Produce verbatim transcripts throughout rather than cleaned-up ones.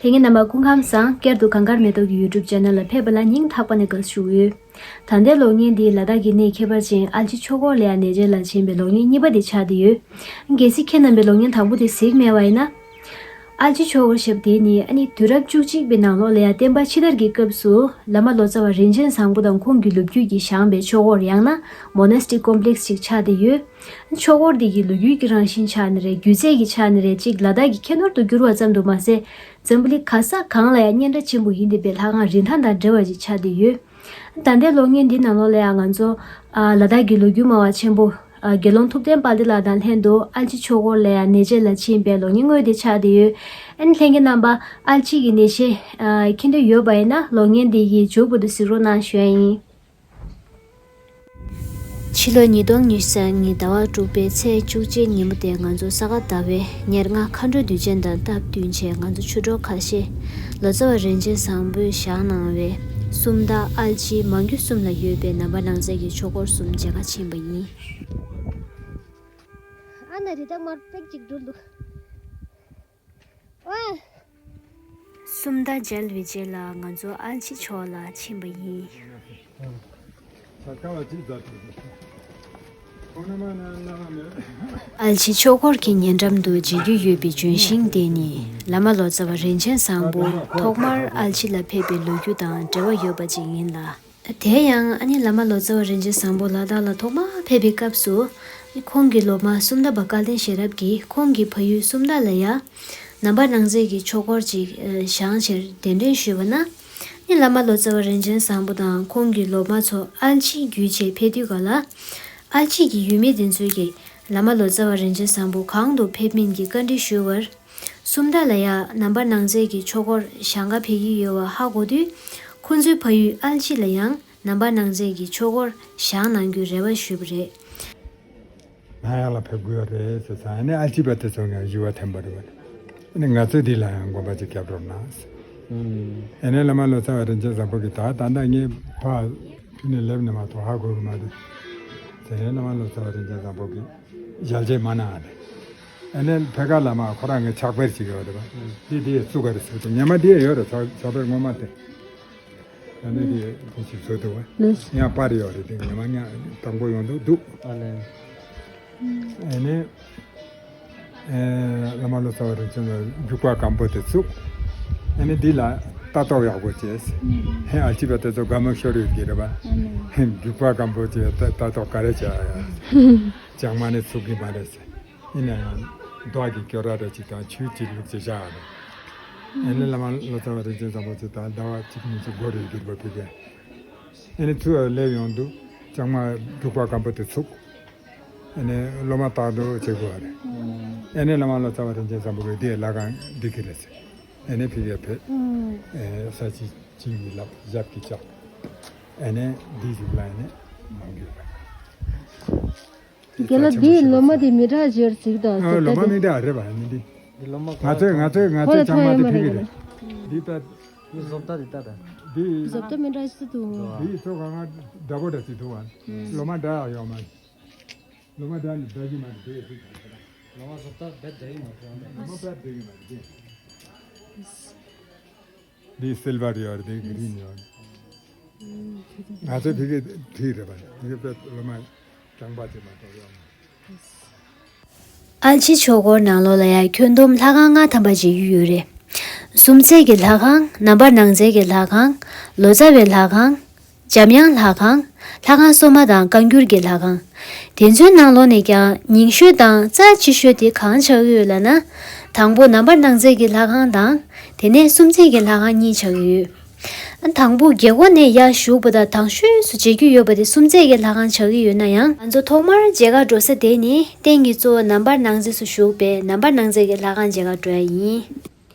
དེ་ངའི་རྣམ་པ་སྐུ་ཁམས་བཟང་། བསྐྱར་དུ་གངས་དཀར་མེ་ཏོག་གི་YouTube channel ལ་ཕེབས་པ་ལ་སྙིང་ཐག་པ་ནས་དགའ་བསུ་ཞུ་གི་ཡོད། ད་ལྟའི་གློག་བརྙན་འདི་ལ་དྭགས་ཀྱི་གནས་ཁྱད་པར་ཅན་ཨལ་ཅི་ཆོས་འཁོར་ལ་ཡང་གནས་མཇལ་ལ་ཕྱིན་པའི་གློག་བརྙན་གཉིས་པ་དེ་ཆགས་བསྡད་ཡོད། གལ་སྲིད་ཁྱེད་རྣམ་པས་གློག་བརྙན་དང་པོ་དེ་གཟིགས་མེད་པ་ཡིན་ན། ཨལ་ཅི་ཆོས་འཁོར་ཞེས་པ་དེ་ནི་ཨ་ནི་དུས་རབས་བཅུ་གཅིག་པའི་ནང་ལོགས་ལ་ཡང་བསྟན་པ་ཕྱི་དར་གྱི་སྐབས་སུ་བླ་མ་ལོ་ཙཱ་བ་རིན་ཆེན་བཟང་པོ་དང་ཁོང་གི་ལོ་རྒྱུས་ཀྱིས་བཞེངས་པའི་ཆོས་འཁོར་ཡང་ན་མོ་ནེ་སི་ཊིག་ཀོམ་པི་ལེགས་སི་ཅིག་ཆགས་བསྡད་ཡོད། ཆོས་འཁོར་འདི་གི་ལོ་རྒྱུས་ཀྱི་རང་བཞིན་ཆ་ནས་རེད། སྒྱུ་རྩལ་གྱི་ཆ་ནས་རེད། གཅིག་ལ་དྭགས་ཀྱི་ཁྱད་ནོར་དུ་གྱུར་བ་ཙམ་དུ་མ་ཟད། འཛམ་བུ་གླིང་ག་ས་གང་ལ་ཡང་སྙན་གྲགས་ཆེན་པོ་ཡིན་བསྡད་པའི་ལྷ་ཁང་རིན་ཐང་དང་འབྲེལ་བ་ཞིག་ཆགས་བསྡད་ཡོད། ད་ལྟའི་གློག་བརྙན་འདི་ནང་ལོགས་ལ་ཡང་ང་ཚོ་ཨ་ལ་དྭགས་ཀྱི་ལོ་རྒྱུས་སྨྲ་བ་ཆེན་པོ་ཨ་དགེ་སློང་ཐུབ་བསྟན་དཔལ་ལྡན་ལགས་དང་ལྷན་དུ་ཨལ་ཅི་ཆོས་འཁོར་ལ་ཡང་གནས་མཇལ་ལ་ཕྱིན་པའི་གློག་བརྙན་དངོས་དེ་ཆགས་བསྡད་ཡོད། ཨ་ནི་ལྷན་རྒྱས་རྣམ་པ་ཨལ་ཅི་གི་གནས་བཤད་ཨ་མཁྱེན་འདོད་ཡོད་པ་ཡིན་ན་གློག་བརྙན་འདི་གི་མཇུག་བར་དུ་གཟིགས་རོགས་གནང་ཞུ་ཡ་ཡིན། ཕྱི་ལོ་ཉིས་སྟོང་ཉི་ཤུ་རྩ་གཉིས་ཟླ་བ་དྲུག་པའི་ཚེས་བཅུ་གཅིག་ཉིན་མོ་དེ་ང་ཚོ་ས་ག་ཟླ་བའི་ཉེར་ལྔ་མཁའ་འགྲོ་དུས་ཆེན་དང་སྟབས་བསྟུན་བྱས། ང་ཚོ་ཆོས་གྲོགས་ཁ་ཤས་ལོ་ཙཱ་བ་རིན་ཆེན་བཟང་པོས་བཞེངས་གནང་བའི་སུམ་མདའ་ཨལ་ཅི་མང་རྒྱུད་གསུམ་ལ་ཡོད་པའི་ནང་པ་ནང་བསྟན་གྱི་ཆོས་འཁོར་གསུམ་མཇལ་ཁ་ཕྱིན་པ་ཡིན། ཨ་ན་རི་དྭགས་དམར་པོ་ཅིག་འགྲོ་འདུག། ཨ། སུམ་མདའ་མཇལ་བའི་རྗེས་ལ་ང་ཚོ་ཨལ་ཅི་ཕྱོགས་ལ་ཕྱིན་པ་ཡིན། ཨལ་ཅི་ཆོས་འཁོར་གྱི་ཉེ་འགྲམ་དུ་མཇལ་རྒྱུ་ཡོད་པའི་ལྗོན་ཤིང་དེ་ནི་བླ་མ་ལོ་ཙཱ་བ་རིན་ཆེན་བཟང་པོ་ཐོག་མར་ཨལ་ཅི་ལ་ཕེབས་པའི་ལོ་རྒྱུས་དང་འབྲེལ་བ་ཡོད་པ་ཅིག་ཡིན་ལ། དེ་ཡང་ཨ་ནི་བླ་མ་ལོ་ཙཱ་བ་རིན་ཆེན་བཟང་པོ་ལ་དྭགས་ལ་ཐོག་མར་ཕེབས་པའི་སྐབས་སུ། ཁོང་གི་སློབ་མ་སུམ་མདའ་པ་སྐལ་ལྡན་ཤེས་རབ་ཀྱིས་ཁོང་གི་ཕ་ཡུལ་སུམ་མདའ་ལ་ཡང་ནང་པ་ནང་བསྟན་གྱི་ཆོས་འཁོར་ཅིག་བཞེངས་ཕྱིར་གདན་འདྲེན་ཞུས་པ་ན། ནི་བླ་མ་ལོ་ཙཱ་བ་རིན་ཆེན་བཟང་པོ་དང་ཁོང་གི་སློབ་མ་ཚོ་ཨལ་ཅི་བརྒྱུད་བྱས་ཕེབས་དུས་ག་ལ། ཨལ་ཅི་གི་ཡུལ་མི་དེ་ཚོས་ཀྱིས་བླ་མ་ལོ་ཙཱ་བ་རིན་ཆེན་བཟང་པོ་གང་དུ་ཕེབས་མིན་གྱི་བཀའ་འདྲི་ཞུས་པར། སུམ་མདའ་ལ་ཡང་ནང་པ་ནང་བསྟན་གྱི་ཆོས་འཁོར་བཞེངས་ག་ཕེབས་ཀྱི་ཡོད་པ་ཧ་གོ་དུས། ཁོང་ཚོའི་ཕ་ཡུལ་ཨལ་ཅི་ལ་ཡང་ནང་པ་ནང་བསྟན་གྱི་ཆོས་འཁོར་བཞེངས་གནང་རྒྱུའི་རེ་བ་ཞུས་པ་རེད། ང་ཡར་ལ་ཕེབས་དགོས་རེད་ཟེར་ཙང་། ཨ་ནི་ཨལ་ཅི་པ་དེ་ཚོ་ངས་ཞུ་བ་འཐེན་པ་རེད་པ། ཨ་ནི་ང་ཚོས་འདི་ལ་ཡང་དགོངས་པ་ཅིག་རྒྱབ་རོགས་གནང་ཟེར། ཨ་ནི་བླ་མ་ལོ་ཙཱ་བ་རིན་ཆེན་བཟང་པོ་གིས་ད་ད་ལྟ་ངའི་ཕ་ཕུ་ནས་སླེབས་ནས་མ་གཏོགས་ཧ་གོ་གི་མ་རེད་ཟེར། བླ་མ་ལོ་ཙཱ་བ་རིན་ཆེན་བཟང་པོ་གིས་ཞལ་མཇལ་མ་གནང་བ་རེད། ཨ་ནི་ཕེ་ཁ་བླ་མ་ཁོ་རང་ངའི་ཕྱག་དཔེ་ཅིག་ཡོད་རེད་པ། འདི་འདི་བཙུགས་ག་རེད་ཟེར་དུས། ཉི་མ་འདི་ཡོད་རེད། ཕྱག་དཔེ་སྔོན་མ་དེ། ཨ་ནི་དེ་དེ་ཞིག་བཟོ་འདུག་བ། ལགས། ཡང་པར་ཡོད་རེད། དེ་ཉི་མ་ཉག་དང་པོ་ཡོང་འདུག་འདུག། ཨ་ལས། ཨ་ནི། ཨེ། བླ་མ་ལོ་ཙཱ་བ་རིན་ཆེན་ལ་རྒྱུག་པ་སྒམ་པོ་དེ་བཙུགས། ཨ་ནི་འདི་ལ་ལྟ་རྟོག་ཡག་པོ་བྱས། ཧེ་ཨལ་ཅི་པ་དེ་ཚོ་དགའ་མོ་ཤོར་ཡོད་ཀྱི་རེད་པ། ཧེ་རྒྱུག་པ་སྒམ་པོ་བྱས་ལྟ་ལྟ་རྟོག་ག་རེ་བྱ་ཡ། ཅང་མ་ནི་ཚུགས་ཀྱི་མ་རེད་ཟེར། ཡིན་ན་ཡང་རྡོ་གི་སྐྱོ་ར་ར་ཅིག་དང་ཆུ་ཅིག་བླུགས་བྱས་བཞག་ཡ་རེད། ཨ་ནི་བླ་མ་ལོ་ཙཱ་བ་རིན་ཆེན་བཟང་པོ་ཚོས་ད་ཟླ་བ་གཅིག་གཉིས་ཅིག་འགོར་རེ་གྱུར་པ་ཕེབས་པས། ཨ་ནི་ཚུར་སླེབས་ཡོང་དུས་ལྕང་མ་རྒྱུག་པ་སྒམ་པོ་དེ་ཚུགས། ཨ་ནི་སློབ་མ་ལྟ་རྟོག་བྱེད་དགོས་པ་རེད། ཨ་ནི་བླ་མ་ལོ་ཙཱ་བ་རིན་ཆེན་བཟང་པོ་གིས་འདི་ལྷ་ཁང་འདི་གི་རེད་ཟེར། ཨ་ནི་ཕ་གིར་ཕེབས། ཨ་ས་ཅི་ཅིང་གི་ལབ་ཞབས་ཀྱིས་བཅགས། ཨ་ནི་འདི་ཞིག་ལ་ཨ་ནི་མང་རྒྱུ་རེད། དེ་རྒན་ལགས། འདིའི་ལོ་མ་དེ་མི་འདྲ་ཞིག་ཡོད་ཟེར་གྱི་འདུག། ཨ། ལོ་མ་མི་འདྲ་རེད་པ། ཨ་ནི་འདི། འདི་ལོ་མ་ང་ཚོའི་ང་ཚོའི་ང་ཁོ་ཚོའི་ལ་ཚང་མ་ཐོན་དེ་ཡོད་མ་ཕ་གི་རེད། རེད། འདི་ལྟ། འདི་བཟོ་ལྟ་འདི་ལྟ་ད། འདི་བཟོ་ལྟ་མི་འདྲ་ཞིག་འདུག། འདི་ཚོ་གང་ག་འདྲ་པོ་འདྲ་ཞིག་འདུག་པ། ལོ་མ་འདྲ་ཡག་ཡོད་མ་རེད། ལོ་མ་འདྲ་ནི་འདྲ་གི་མ་རེད། དེ་ཡག་ཟིག་ད། ལོ་མ་བཟོ་ལྟ་རྦད་འདྲ་གི་མ་རེད། ལོ་མ་རྦད་འདྲ་གི་མ་རེད། འདི་སིལ་ཝར་ཡོད་རེད། འདི་གི་རིན་ཡོད་རེད། ང་ཚོའི་ཕ་གི་དེ་རེད་པ། ཕ་གི་དཔེ་ལོ་མ་རྐྱང་པ་ཅིག་མ་གཏོགས་ཡོད་མ་རེད། ཨལ་ཅི་ཆོས་འཁོར་ནང་ལོགས་ལ་ཡང་ཁྱོན་བསྡོམས་ལྷ་ཁང་ལྔ་ཐམ་པ་མཇལ་རྒྱུ་ཡོད་རེད། སུམ་མཚེས་ཀྱི་ལྷ་ཁང་། ནང་པ་ནང་ཚན་གྱི་ལྷ་ཁང་། ལོ་ཙཱ་བའི་ལྷ་ཁང་། འཇམ་དབྱངས་ལྷ་ཁང་། ལྷ་ཁང་སོ་མ་དང་བཀའ་འགྱུར་གྱི་ལྷ་ཁང་། དེ་ཚོའི་ནང་ལོགས་ནས་ཀྱང་ཉིང་ཤོས་དང་རྩ་ཆེ་ཤོས་དེ་གང་ཆགས་ཀྱི་ཡོད་ལབ་ན། དང་པོ་ནང་པ་ནང་ཚན་གྱི་ལྷ་ཁང་དང་། དེ་ནས་སུམ་མཚེས་ཀྱི་ལྷ་ཁང་གཉིས་ཆགས་ཀྱི་ཡོད། དང་པོ་རྒྱལ་སྒོ་ནས་ཡར་ཞུགས་པ་དང་དང་ཤོས་སུ་མཇལ་རྒྱུ་ཡོད་པ་དེ་སུམ་མཚེས་ཀྱི་ལྷ་ཁང་ཆགས་ཀྱི་ཡོད་ན་ཡང་། ང་ཚོ་ཐོག་མར་མཇལ་ཁ་འགྲོ་ས་དེ་ནི་རྟེན་གྱི་གཙོ་བོ་ནང་པ་ནང་ཚན་སུ་བཞུགས་པའི་ནང་པ་ནང་ཚན་གྱི་ལྷ་ཁང་མཇལ་ཁ་འགྲོ་ཡ་ཡིན།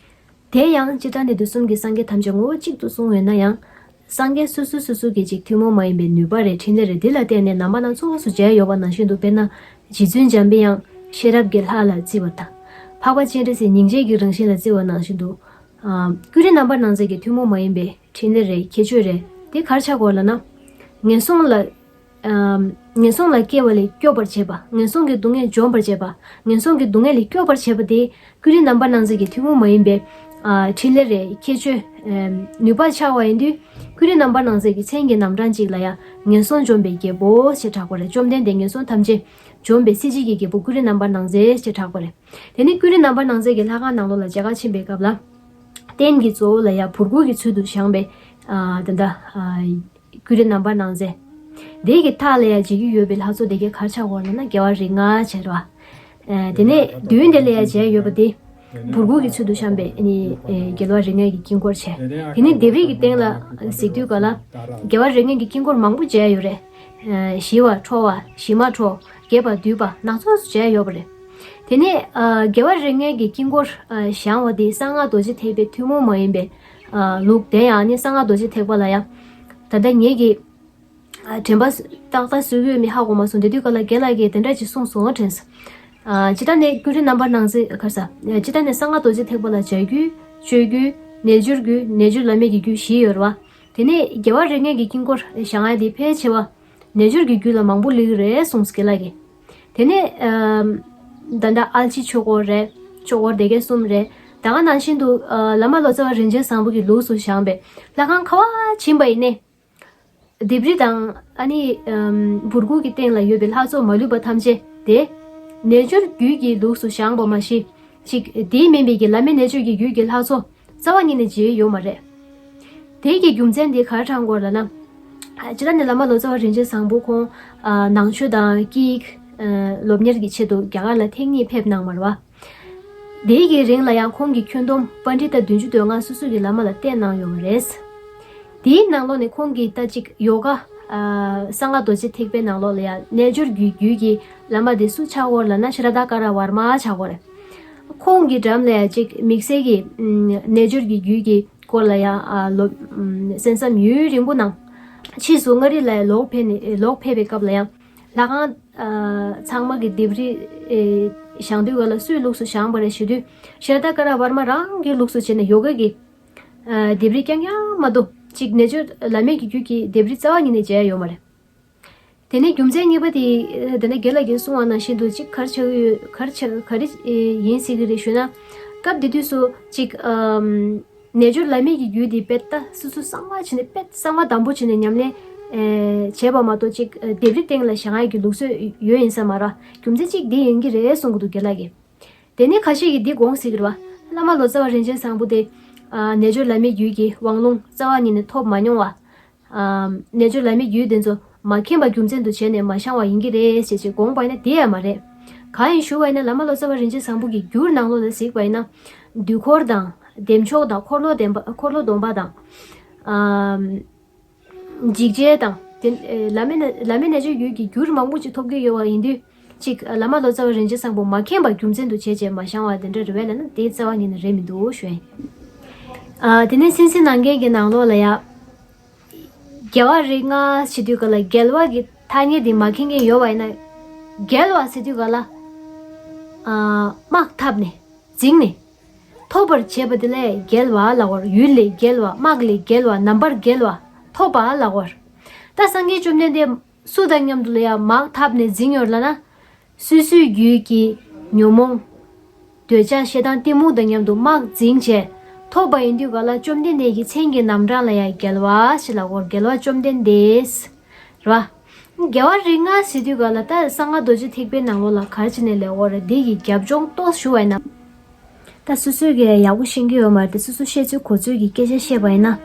དེ་ཡང་སྤྱིར་བཏང་ནས་དུས་གསུམ་གྱི་སངས་རྒྱས་ཐམས་ཅད་ངོ་བོ་གཅིག་ཏུ་གསུངས་ཡོད་ན་ཡང་། སངས་རྒྱས་སོ་སོ་སོ་སོ་གི་ཅིག་ཐུན་མོང་མ་ཡིན་པའི་ནུས་པ་རེད། ཕྲིན་ལས་རེད། འདི་ལ་བརྟེན་ནས་ནང་པ་ནང་ཚོགས་སུ་མཇལ་ཡོད་པ་ནང་བཞིན་དུ། དཔེར་ན། རྗེ་བཙུན་འཇམ་པའི་དབྱངས་ཤེས་རབ་ཀྱི་ལྷ་ལ་བརྩི་བ་དང་། འཕགས་པ་སྤྱན་རས་གཟིགས་སྙིང་རྗེ་གི་རང་བཞིན་ལ་བརྩི་བ་ནང་བཞིན་དུ། ཨ། ཀུན་རིག་རྣམ་པར་སྣང་མཛད་ཀྱི་ཐུན་མོང་མ་ཡིན་པའི་ཕྲིན་ལས་རེད། ཁྱད་ཆོས་རེད། དེ་ག་རེ་ཆགས་ཀྱི་ཡོད་ལབ་ན། ངན་སོང་ལ། ཨ། ངན་སོང་ལ་སྐྱེ་བ་ལས་སྐྱོབ་པར་བྱེད་པ། ངན་སོང་གི་སྡུག་བསྔལ་འཇོམས་པར་བྱེད་པ། ངན་སོང་གི་སྡུག་བསྔལ་ལས་སྐྱོབ་པར་བྱེད་པ་དེ་ཀུན་རིག་རྣམ་པར་སྣང་མཛད་ཀྱི་ཐུན་མོང་མ་ཡིན་པའི་ ཨ་འཕྲིན་ལས་རེད། ཁྱད་ཆོས་ཨམ་ནུས་པ་ཆགས་པ་ཡིན་དུས། ཀུན་རིག་རྣམ་པར་སྣང་མཛད་ཀྱི་མཚན་གྱི་རྣམ་གྲངས་གཅིག་ལ་ཡང་ངན་སོང་འཇོམས་པའི་རྒྱལ་པོ་ཞེས་གྲགས་པ་རེད། བཅོམ་ལྡན་འདས་ངན་སོང་ཐམས་ཅད་འཇོམས་པའི་སྲིད་ཞིའི་རྒྱལ་པོ་ཀུན་རིག་རྣམ་པར་སྣང་མཛད་ཞེས་གྲགས་པ་རེད། དེ་ནས་ཀུན་རིག་རྣམ་པར་སྣང་མཛད་ཀྱི་ལྷ་ཁང་ནང་ལོགས་ལ་མཇལ་ཁ་ཕྱིན་པའི་སྐབས་ལ། རྟེན་གྱི་གཙོ་བོ་ལ་ཡང་བུར་ཁུག་གི་ཚུལ་དུ་བཞེངས་པའི་ཨ་ད་ལྟ་ཨ་ཀུན་རིག་རྣམ་པར་སྣང་མཛད། དེ་གི་མཐའ་ལ་ཡང་མཇལ་རྒྱུ་ཡོད་པའི་ལྷ་ཚོགས་དེ་གའི་ག་རེ་ཆགས་ཀྱི་ཡོད་ལབ་ན་རྒྱལ་བ་རིགས་ལྔ་བྱས་རེད་བ། ཨ་དེ་ནས་མདུན་དེ་ལ་ཡང་མཇལ་ཡོད་པ་དེ། བུར་ཁུག་གི་ཚུལ་དུ་བཤམས་པའི་ཨ་ནི་ཨེ་རྒྱལ་བ་རིགས་ལྔའི་གི་དཀྱིལ་འཁོར་བྱས། དེ་ནས་ལྡེབས་རིས་ཀྱི་སྟེང་ལ་གཟིགས་དུས་ག་ལ། རྒྱལ་བ་རིགས་ལྔའི་གི་དཀྱིལ་འཁོར་མང་པོ་མཇལ་ཡོད་རེད། ཨེ་ཞི་བ་ཁྲོ་བ་ཞི་མ་ཁྲོ། རྒྱས་པ་བསྡུས་པ་སྣ་ཚོགས་སུ་མཇལ་ཡོད་པ་རེད། དེ་ནས་ཨ་རྒྱལ་བ་རིགས་ལྔའི་གི་དཀྱིལ་འཁོར་ཨ་བཞེངས་པ་དེ་གསང་སྔགས་རྡོ་རྗེ་ཐེག་པའི་ཐུན་མོང་མ་ཡིན་པའི་ཨ་ལུགས་དེ་ཡང་ནི་གསང་སྔགས་རྡོ་རྗེ་ཐེག་པ་ལ་ཡང་། ད་ལྟ་ངེད་ཀྱི་ཨ་དྲན་པ་ཏག་ཏག་གསོ་གི་ཡོད་མེད་ཧ་གོ་མ་སོང་། དེ་དུས་ག་ལ་རྒན་ལགས་ཀྱིས་དེ་འདྲ་ཅིག་གསུངས་སོང་དྲན་སོང་། ཨ་སྤྱིར་བཏང་ནས་ཀུན་རིག་རྣམ་པར་སྣང་མཛད་ག་རེ་ཟ། སྤྱིར་བཏང་ནས་གསང་སྔགས་རྡོ་རྗེ་ཐེག་པ་ལ་མཇལ་རྒྱུ། སྤྱོད་རྒྱུ། རྣལ་འབྱོར་རྒྱུ། རྣལ་འབྱོར་བླ་མེད་ཀྱི་རྒྱུ་བཞི་ཡོད་རེད་བ། དེ་ནས་རྒྱལ་བ་རིགས་ལྔའི་གི་དཀྱིལ་འཁོར་བཞེངས་ཡ་དེ་ཕལ་ཆེ་བ་རྣལ་འབྱོར་གྱི་རྒྱུད་ལ་མང་པོ་སླེབས་ཀྱི་རེད་གསུངས་སོང་རྒན་ལགས་ཀྱིས། དེ་ནས་ཨམ་ད་ལྟ་ཨལ་ཅི་ཆོས་འཁོར་རེད། ཆོས་འཁོར་སྡེ་བརྒྱད་གསུམ་རེད། ད་ག་ནང་བཞིན་དུ་ཨ་བླ་མ་ལོ་ཙཱ་བ་རིན་ཆེན་བཟང་པོ་གི་ལུགས་སུ་བཞེངས་པའི་ལྷ་ཁང་ག་པར་ཕྱིན་པ་ཡིན་ནའི། ལྡེབས་རིས་དང་ཨ་ནི་ཨམ་བུར་ཁུག་གི་སྟེང་ལ་ཡོད་པའི་ལྷ་ཚོགས་མ་ལུས་པ་ཐམས་ཅད་དེ། རྣལ་འབྱོར་རྒྱུད་ཀྱི་ལུགས་སུ་བཞེངས་པ་མ་གཞི། ཅིག་དེ་མིན་པའི་གི་བླ་མེད་རྣལ་འབྱོར་གྱི་རྒྱུད་ཀྱི་ལྷ་ཚོགས་རྩ་བ་ཉིད་ནས་མཇལ་ཡོད་མ་རེད། དེ་གི་རྒྱུ་མཚན་དེ་ག་རེ་དྲངས་དགོས་ལབ་ན། ཨ་སྤྱིར་ན་ནི་བླ་མ་ལོ་ཙཱ་བ་རིན་ཆེན་བཟང་པོ་ཁོང་ཨ་ནང་ཆོས་དང་སྐད་ཡིག་ཨ་སློབ་གཉེར་གྱི་ཆེད་དུ་རྒྱ་གར་ལ་ཐེངས་གཉིས་ཕེབས་གནང་བ་རེད་བ། དེའི་གི་རིང་ལ་ཡང་ཁོང་གིས་ཁྱོན་བསྡོམས་པཎྜི་ཏ་བདུན་ཅུ་དོན་ལྔ་སོ་སོ་གི་བླ་མ་ལ་བསྟེན་གནང་ཡོད་པ་རེད། དེའི་ནང་ལོགས་ནས་ཁོང་གིས་ད་ཅིག་ཡོ་ག་ཨ་གསང་སྔགས་རྡོ་རྗེ་ཐེག་པའི་ནང་ལོགས་ལ་ཡང་རྣལ་འབྱོར་གྱི་རྒྱུད་ཀྱི་བླ་མ་དེ་སུ་ཆགས་ཀྱི་ཡོད་ལབ་ན་ཤྲ་ད་ཀ་ར་ཝར་མ་ཆགས་ཀྱི་ཡོད་རེད། ཁོང་གི་འགྲམ་ལ་ཡང་ཅིག་དམིགས་བསལ་གྱི་ཨམ་རྣལ་འབྱོར་གྱི་རྒྱུད་ཀྱི་སྐོར་ལ་ཡང་ཨ་ལོ་ཨམ་གསན་བསམ་ཡུན་རིང་པོ་གནང་། ཕྱིས་སུ་མངའ་རིས་ལ་ཡང་ལོག་ཕེབས་ནས་ལོག་ཕེབས་པའི་སྐབས་ལ་ཡང་ལྷ་ཁང་ཨ་ཚང་མ་གི་ལྡེབས་རིས་ཨེ་བཞེངས་དུས་ག་ལ་སུའི་ལུགས་སུ་བཞེངས་པ་རེད་ཞུ་དུས། ཤྲ་ད་ཀ་ར་ཝར་མ་རང་གི་ལུགས་སུ་བྱས་ནས་ཡོ་ག་གི་ཨ་ལྡེབས་རིས་རྐྱང་རྐྱང་མ་གཏོགས་ཅིག་རྣལ་འབྱོར་བླ་མེད་ཀྱི་རྒྱུད་ཀྱི་ལྡེབས་རིས་རྩ་བ་ཉིད་ནས་མཇལ་ཡོད་མ་རེད། དེ་ནས་རྒྱུ་མཚན་གཉིས་པ་དེ་ཨ་དེ་ནས་རྒན་ལགས་ཀྱིས་གསུངས་པ་ནང་བཞིན་དུ་ཅིག་ག་རེ་ཆགས་ཀྱི་ཡོད། ག་རེ་ཆགས་ག་རེ་ཨེ་ཡིན་སྲིད་ཀྱི་རེད་ཞུ་ན། སྐབས་དེ་དུས་སུ་ཅིག་ཨམ་རྣལ་འབྱོར་བླ་མེད་ཀྱི་རྒྱུད་དེ་དཔེ་ལྟ་སོ་སོ་གསང་བ་བྱས་ནས་དཔེ་གསང་བ་དམ་པོ་བྱས་ནས་ཉམས་ལེན་ཨེ་བྱས་པ་མ་གཏོགས་ཅིག་ཨ་ལྡེབས་རིས་སྟེང་ལ་བཞེངས་ཡག་གི་ལུགས་སྲོལ་ཡོད་ཡིན་ས་མ་རེད། རྒྱུ་མཚན་ཅིག་འདི་ཡིན་གྱི་རེད་གསུང་གི་འདུག་རྒན་ལགས་ཀྱིས། དེ་ནས་ཁ་ཤས་ཀྱིས་འདི་དགོངས་སྲིད་ཀྱི་རེད་བ། བླ་མ་ལོ་ཙཱ་བ་རིན་ཆེན་བཟང་པོ་དེ་ཨ་རྣལ་འབྱོར་བླ་མེད་རྒྱུད་ཀྱི་དབང་ལུང་རྩ་བ་ཉིད་ནས་ཐོབ་མ་མྱོང་བ། ཨམ་རྣལ་འབྱོར་བླ་མེད་རྒྱུད་དེ་ཚོ་མ་མཁྱེན་པ་རྒྱུ་མཚན་དུ་བྱས་ནས་མ་བཞེངས་པ་ཡིན་གྱི་རེད་ཅེས་ཅེས་དགོངས་པ་ཡིན་ན་དེ་ཡང་མ་རེད། གང་ཡིན་ཞུ་བ་ཡིན་ན་བླ་མ་ལོ་ཙཱ་བ་རིན་ཆེན་བཟང་པོ་གི་འགྱུར་ནང་ལོགས་ལ་གཟིགས་པ་ཡིན་ན། དུས་འཁོར་དང་བདེ་མཆོག་དང་འཁོར་ལོ་བདེན་པ་འཁོར་ལོ་སྡོམ་པ་དང་། ཨམ་འཇིགས་བྱེད་དང་དེ་ཨེ་བླ་མེད་ན་བླ་མེད་རྣལ་འབྱོར་རྒྱུད་ཀྱི་འགྱུར་མང་པོ་ཅིག་ཐོབ་ཀྱི་ཡོད་པ་ཡིན་དུས། ཅིག་བླ་མ་ལོ་ཙཱ་བ་རིན་ཆེན་བཟང་པོ་མ་མཁྱེན་པ་རྒྱུ་མཚན་དུ་བྱས་བྱས་མ་བཞེངས་པ་དེ་འདྲ་རེད་པས་ལབ་ན་དེ་རྩ་བ་ཉིད་ནས་རེད་མི་འདུག་ཞུ་ཡིན། ཨ་དེ་ནས་སེམས་སེམས་ནང་འགལ་གྱི་ནང་ལོགས་ལ་ཡ། རྒྱལ་བ་རིགས་ལྔ་ཟེར་དུས་ག་ལ་རྒྱལ་བ་གི་ཐ་སྙད་དེ་མ་མཁྱེན་མཁན་ཡོད་པ་ཡིན་ན། རྒྱལ་བ་ཟེར་དུས་ག་ལ། ཨ་དམག་འཐབ་ནས་འཛིང་ནས་ཐོབ་པར་བྱེད་པ་དེ་ལས་རྒྱལ་བ་ལབ་པར། ཡུལ་ལས་རྒྱལ་བ། དམག་ལས་རྒྱལ་བ། རྣམ་པར་རྒྱལ་བ། ཐོབ་པ་ལབ་པར། ད་སངས་རྒྱས་བཅོམ་ལྡན་འདས་སུ་དང་མཉམ་དུ་ལ་ཡ་དམག་འཐབ་ནས་འཛིང་ཡོད་ལབ་ན། སོ་སོའི་རྒྱུད་ཀྱི་ཉོན་མོངས། འདོད་ཆགས་ཞེ་སྡང་གཏི་མུག་དང་མཉམ་དུ་དམག་འཛིང་བྱས། ཐོབ་པ་ཡིན་དུས་ག་ལ་བཅོམ་ལྡན་འདས་ཀྱི་མཚན་གྱི་རྣམ་གྲངས་ལ་ཡང་རྒྱལ་བ་ཞེས་ལབ་གོ། རྒྱལ་བ་བཅོམ་ལྡན་འདས། རེད་བ། རྒྱལ་བ་རིགས་ལྔ་ཟེར་དུས་ག་ལ་ད་གསང་སྔགས་རྡོ་རྗེ་ཐེག་པའི་ནང་ལོགས་ལ་ག་རེ་བྱས་ནས་ལབ་གོ་རེད། འདི་ཡི་རྒྱབ་ལྗོངས་ཏོག་ཞུ་བ་ཡིན་ན། ད་སོ་སོས་ཀྱི་ཡག་པོ་ཤེས་ཀྱི་ཡོད་མ་རེད་དེ། སོ་སོ་ཤེས་ཚོད་གོ་ཚོད་ཀྱི་སྐད་ཆ་བཤད་པ་ཡིན་ན།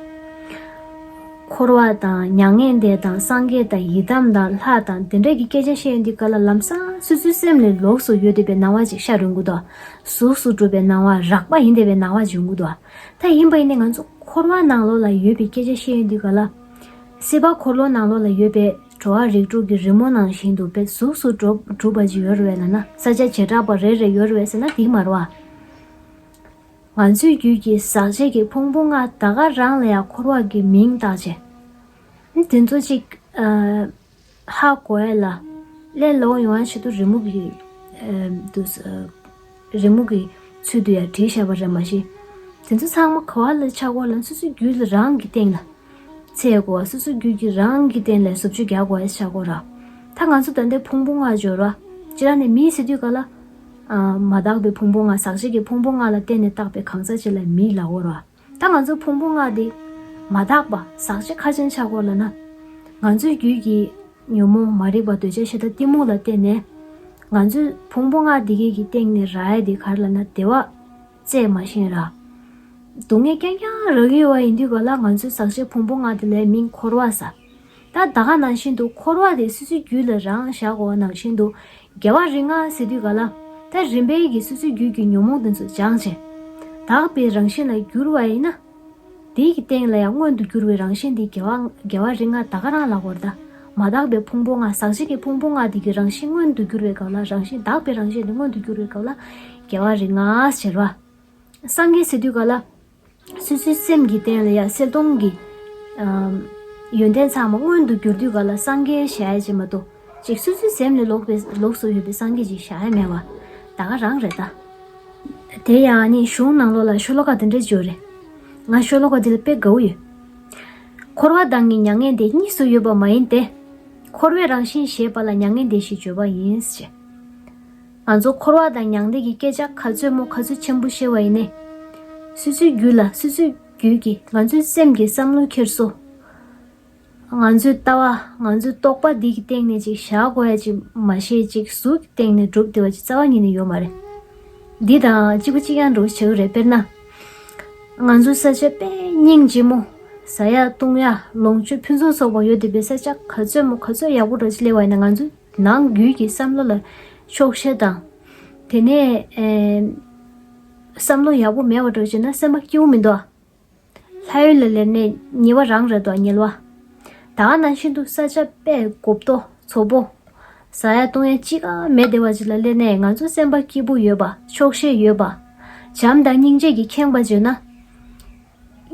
འཁོར་བ་དང་མྱ་ངན་འདས་དང་སངས་རྒྱས་དང་ཡི་དམ་དང་ལྷ་དང་དེ་འདྲས་ཀྱི་སྐད་ཆ་བཤད་ཡོང་དུས་ག་ལ་ལམ་སང་སོ་སོའི་སེམས་ལས་ལོགས་སུ་ཡོད་བསྡད་པའི་སྣང་བ་ཅིག་ཤར་ཡོང་གི་འདུག་གཟུགས་སུ་གྲུབ་པའི་སྣང་བ། རགས་པ་ཡིན་བསྡད་པའི་སྣང་བ་ཅིག་ཡོང་གི་འདུག་ད་ཡིན་པ་ཡིན་ནའི་ང་ཚོ་འཁོར་བ་ནང་ལོགས་ལ་ཡོད་པའི་སྐད་ཆ་བཤད་ཡོང་དུས་ག་ལ། སྲིད་པ་འཁོར་ལོ་ནང་ལོགས་ལ་ཡོད་པའི་འགྲོ་བ་རིགས་དྲུག་གི་རི་མོ་ནང་བཞིན་དུ་དཔེ་གཟུགས་སུ་གྲུབ་གྲུབ་པ་ཅིག་ཡོད་རེད་པས་ལབ་ན། ས་ཆ་བྱེ་བྲག་པ་རེ་རེ་ཡོད་རེད་པས་ཟེར་ན་དེ་མ་རེད་བ། ང་ཚོའི་རྒྱུད་ཀྱི་ཟག་བཅས་ཀྱི་ཕུང་པོ་ལྔ་ད་ག་རང་ལ་ཡང་འཁོར་བ་གི་མིང་བཏགས་བྱས། དེ་ཚོ་ཅིག་ཨ་ཧ་གོ་ཡ་ལ་སླེབས་ཡོང་བ་ཆེད་དུ་རི་མོ་གི་ཨ་དུ་ཨ་རི་མོ་གི་ཚུལ་དུ་ཡང་བྲིས་བཞག་པ་རེད་མ་གཞི། དེ་ཚོ་ཚང་མ་ག་བ་ལ་ཆགས་ཀྱི་ཡོད་ལབ་ན་སོ་སོའི་རྒྱུད་ལ་རང་གི་སྟེང་ལ། ཚེ་གོ་བ་སོ་སོའི་རྒྱུད་ཀྱི་རང་གི་སྟེང་ལ་བཟོ་བཅོས་རྒྱག་དགོས་ཡ་ཆགས་ཀྱི་ཡོད་ར། ད་ང་ཚོ་ད་ལྟའི་ཕུང་པོ་ལྔ་སྦྱོར་བ་སྤྱིར་ནས་མི་ཟེར་དུས་ག་ལ། ཨ། མ་དག་པའི་ཕུང་པོ་ལྔ། ཟག་བཅས་ཀྱི་ཕུང་པོ་ལྔ་ལ་བརྟེན་ནས་བཏགས་པའི་གང་ཟག་ཅིག་ལ་མི་ལབ་དགོས་རེད་བ། ད་ང་ཚོ་ཕུང་པོ་ལྔ་དེ་མ་དག་པ་ཟག་བཅས་ག་ཅན་ཆགས་ཀྱི་ཡོད་ལབ་ན། ང་ཚོའི་རྒྱུད་ཀྱི་ཉོན་མོངས་མ་རིག་པ་འདོད་ཆགས་ཞེ་སྡང་གཏི་མུག་ལ་བརྟེན་ནས། ང་ཚོའི་ཕུང་པོ་ལྔ་དེ་གའི་གི་སྟེང་ནས་རག་ཡ་དེ་ག་རེ་ལབ་ན་བདེ་བ་བཙལ་མ་ཤེས་ར། སྡུག་བསྔལ་རྐྱང་རྐྱང་རག་གི་ཡོད་པ་ཡིན་དུས་ག་ལ། ང་ཚོའི་ཟག་བཅས་ཕུང་པོ་ལྔ་དེ་ལ་མིང་འཁོར་བ་ཟེར། ད་ད་ག་ནང་བཞིན་དུ་འཁོར་བ་དེ་སོ་སོའི་རྒྱུད་ལ་རང་བཞག་དགོས་པ་ནང་བཞིན་དུ། རྒྱལ་བ་རིགས་ལྔ་ཟེར་དུས་ག་ལ། ད་རིམ་པས་ཀྱི་སོ་སོའི་རྒྱུད་ཀྱི་ཉོན་མོངས་དེ་ཚོ་སྦྱངས་བྱས། དག་པའི་རང་བཞིན་ལ་གྱུར་པ་ཡིན་ན། དེའི་གི་སྟེང་ལ་ཡང་མངོན་དུ་གྱུར་པའི་རང་བཞིན་དེ་རྒྱལ་བ་རྒྱལ་བ་རིགས་ལྔ་ད་ག་རང་ལ་གོ་རེད་ད། མ་དག་པའི་ཕུང་པོ་ལྔ། ཟག་བཅས་ཀྱི་ཕུང་པོ་ལྔ་དེ་གི་རང་བཞིན་མངོན་དུ་གྱུར་པའི་སྐབས་ལ། རང་བཞིན་དག་པའི་རང་བཞིན་དེ་མངོན་དུ་གྱུར་པའི་སྐབས་ལ་རྒྱལ་བ་རིགས་ལྔ་ཟེར་བ། སངས་རྒྱས་ཟེར་དུས་ག་ལ། སོ་སོའི་སེམས་ཀྱི་སྟེང་ལ་ཡང་གསལ་སྟོང་གི་ཨམ། ཡོན་ཏན་ཚང་མ་མངོན་དུ་གྱུར་དུས་ག་ལ་སངས་རྒྱས་བཞག་ཡ་ཅིག་མ་གཏོགས། ཅིག་སོ་སོའི་སེམས་ལས་ལོག་པའི་ལོགས་སུ་ཡོད་པའི་སངས་རྒྱས་ཅིག་བཞག་ཡ་མེད་པ། ད་ག་རང་རེད་ད། དེ་ཡང་ནི་གཞུང་ནང་ལོགས་ལ་ཤོ་ལོ་ཀ་དེ་འདྲ་ཅིག་ཡོད་རེད། ང་ཤོ་ལོ་ཀ་དེ་ལ་དཔེ་དགའ་བོ་ཡོད། འཁོར་བ་དང་ནི་མྱ་ངན་འདས། གཉིས་སུ་ཡོད་པ་མ་ཡིན་ཏེ། འཁོར་བའི་རང་བཞིན་ཞེས་པ་ལ་མྱ་ངན་འདས་ཞེས་བརྗོད་པ་ཡིན་ཞེས། ང་ཚོ་འཁོར་བ་དང་མྱང་འདས་ཀྱི་སྐད་ཆ་ག་ཚོད་མོ་ག་ཚོད་ཆེན་པོ་བཤད་པ་ཡིན་ནའི། སོ་སོའི་རྒྱུད་ལ། སོ་སོའི་རྒྱུད་ཀྱི་ང་ཚོའི་སེམས་ཀྱི་བསམ་བློ་འཁྱེར་སོ། ང་ཚོའི་ལྟ་བ། ང་ཚོའི་རྟོག་པ་འདི་གི་སྟེང་ནས་ཅིག་བཞག་དགོས་ཡ་ཅིག་མ་ཤེས། ཅིག་གཟུགས་ཀྱི་སྟེང་ནས་གྲུབ་བསྡད་པ་ཅིག་རྩ་བ་ཉིད་ནས་ཡོད་མ་རེད། འདི་དང་གཅིག་པ་གཅིག་རྐྱང་འདྲ་བོ་བྱེད་ཀྱི་རེད། དཔེར་ན། ང་ཚོའི་ས་ཆ་དཔེ་སྙིང་རྗེ་མོ། ཟ་ཡ་བཏུང་ཡ་ལོངས་སྤྱོད་ཕུན་སུམ་ཚོགས་པ་ཡོད་བསྡད་པའི་ས་ཆ་ག་ཚོད་མོ་ག་ཚོད་ཡག་པོ་འདྲ་ཅིག་སླེབས་པ་ཡིན་ན། ང་ཚོའི་ནང་རྒྱུད་ཀྱི་བསམ་བློ་ལ་ཆོག་ཤེས་དང་། དེ་ནས་ཨེ། བསམ་བློ་ཡག་པོ་མེད་པ་འདྲ་བྱས་ན་སེམས་པ་སྐྱིད་པོ་མི་འདུག་ཨ། ལྷ་ཡུལ་ལ་སླེབས་ནས་ཉེས་པ་རང་རེད་དོ། ཉེས་པ། ད་ག་ནང་བཞིན་དུ་ས་ཆ་དཔེ་རྒོབ་ཏོ་ཚོ་པོ། ཟ་ཡ་བཏུང་ཡ་གཅིག་ཀ་མེད་བསྡད་པ་ཅིག་ལ་སླེབས་ནས་ང་ཚོ་སེམས་པ་སྐྱིད་པོ་ཡོད་པ། ཆོག་ཤེས་ཡོད་པ། བྱམས་དང་སྙིང་རྗེ་གིས་ཁེངས་པ་བྱས་ན།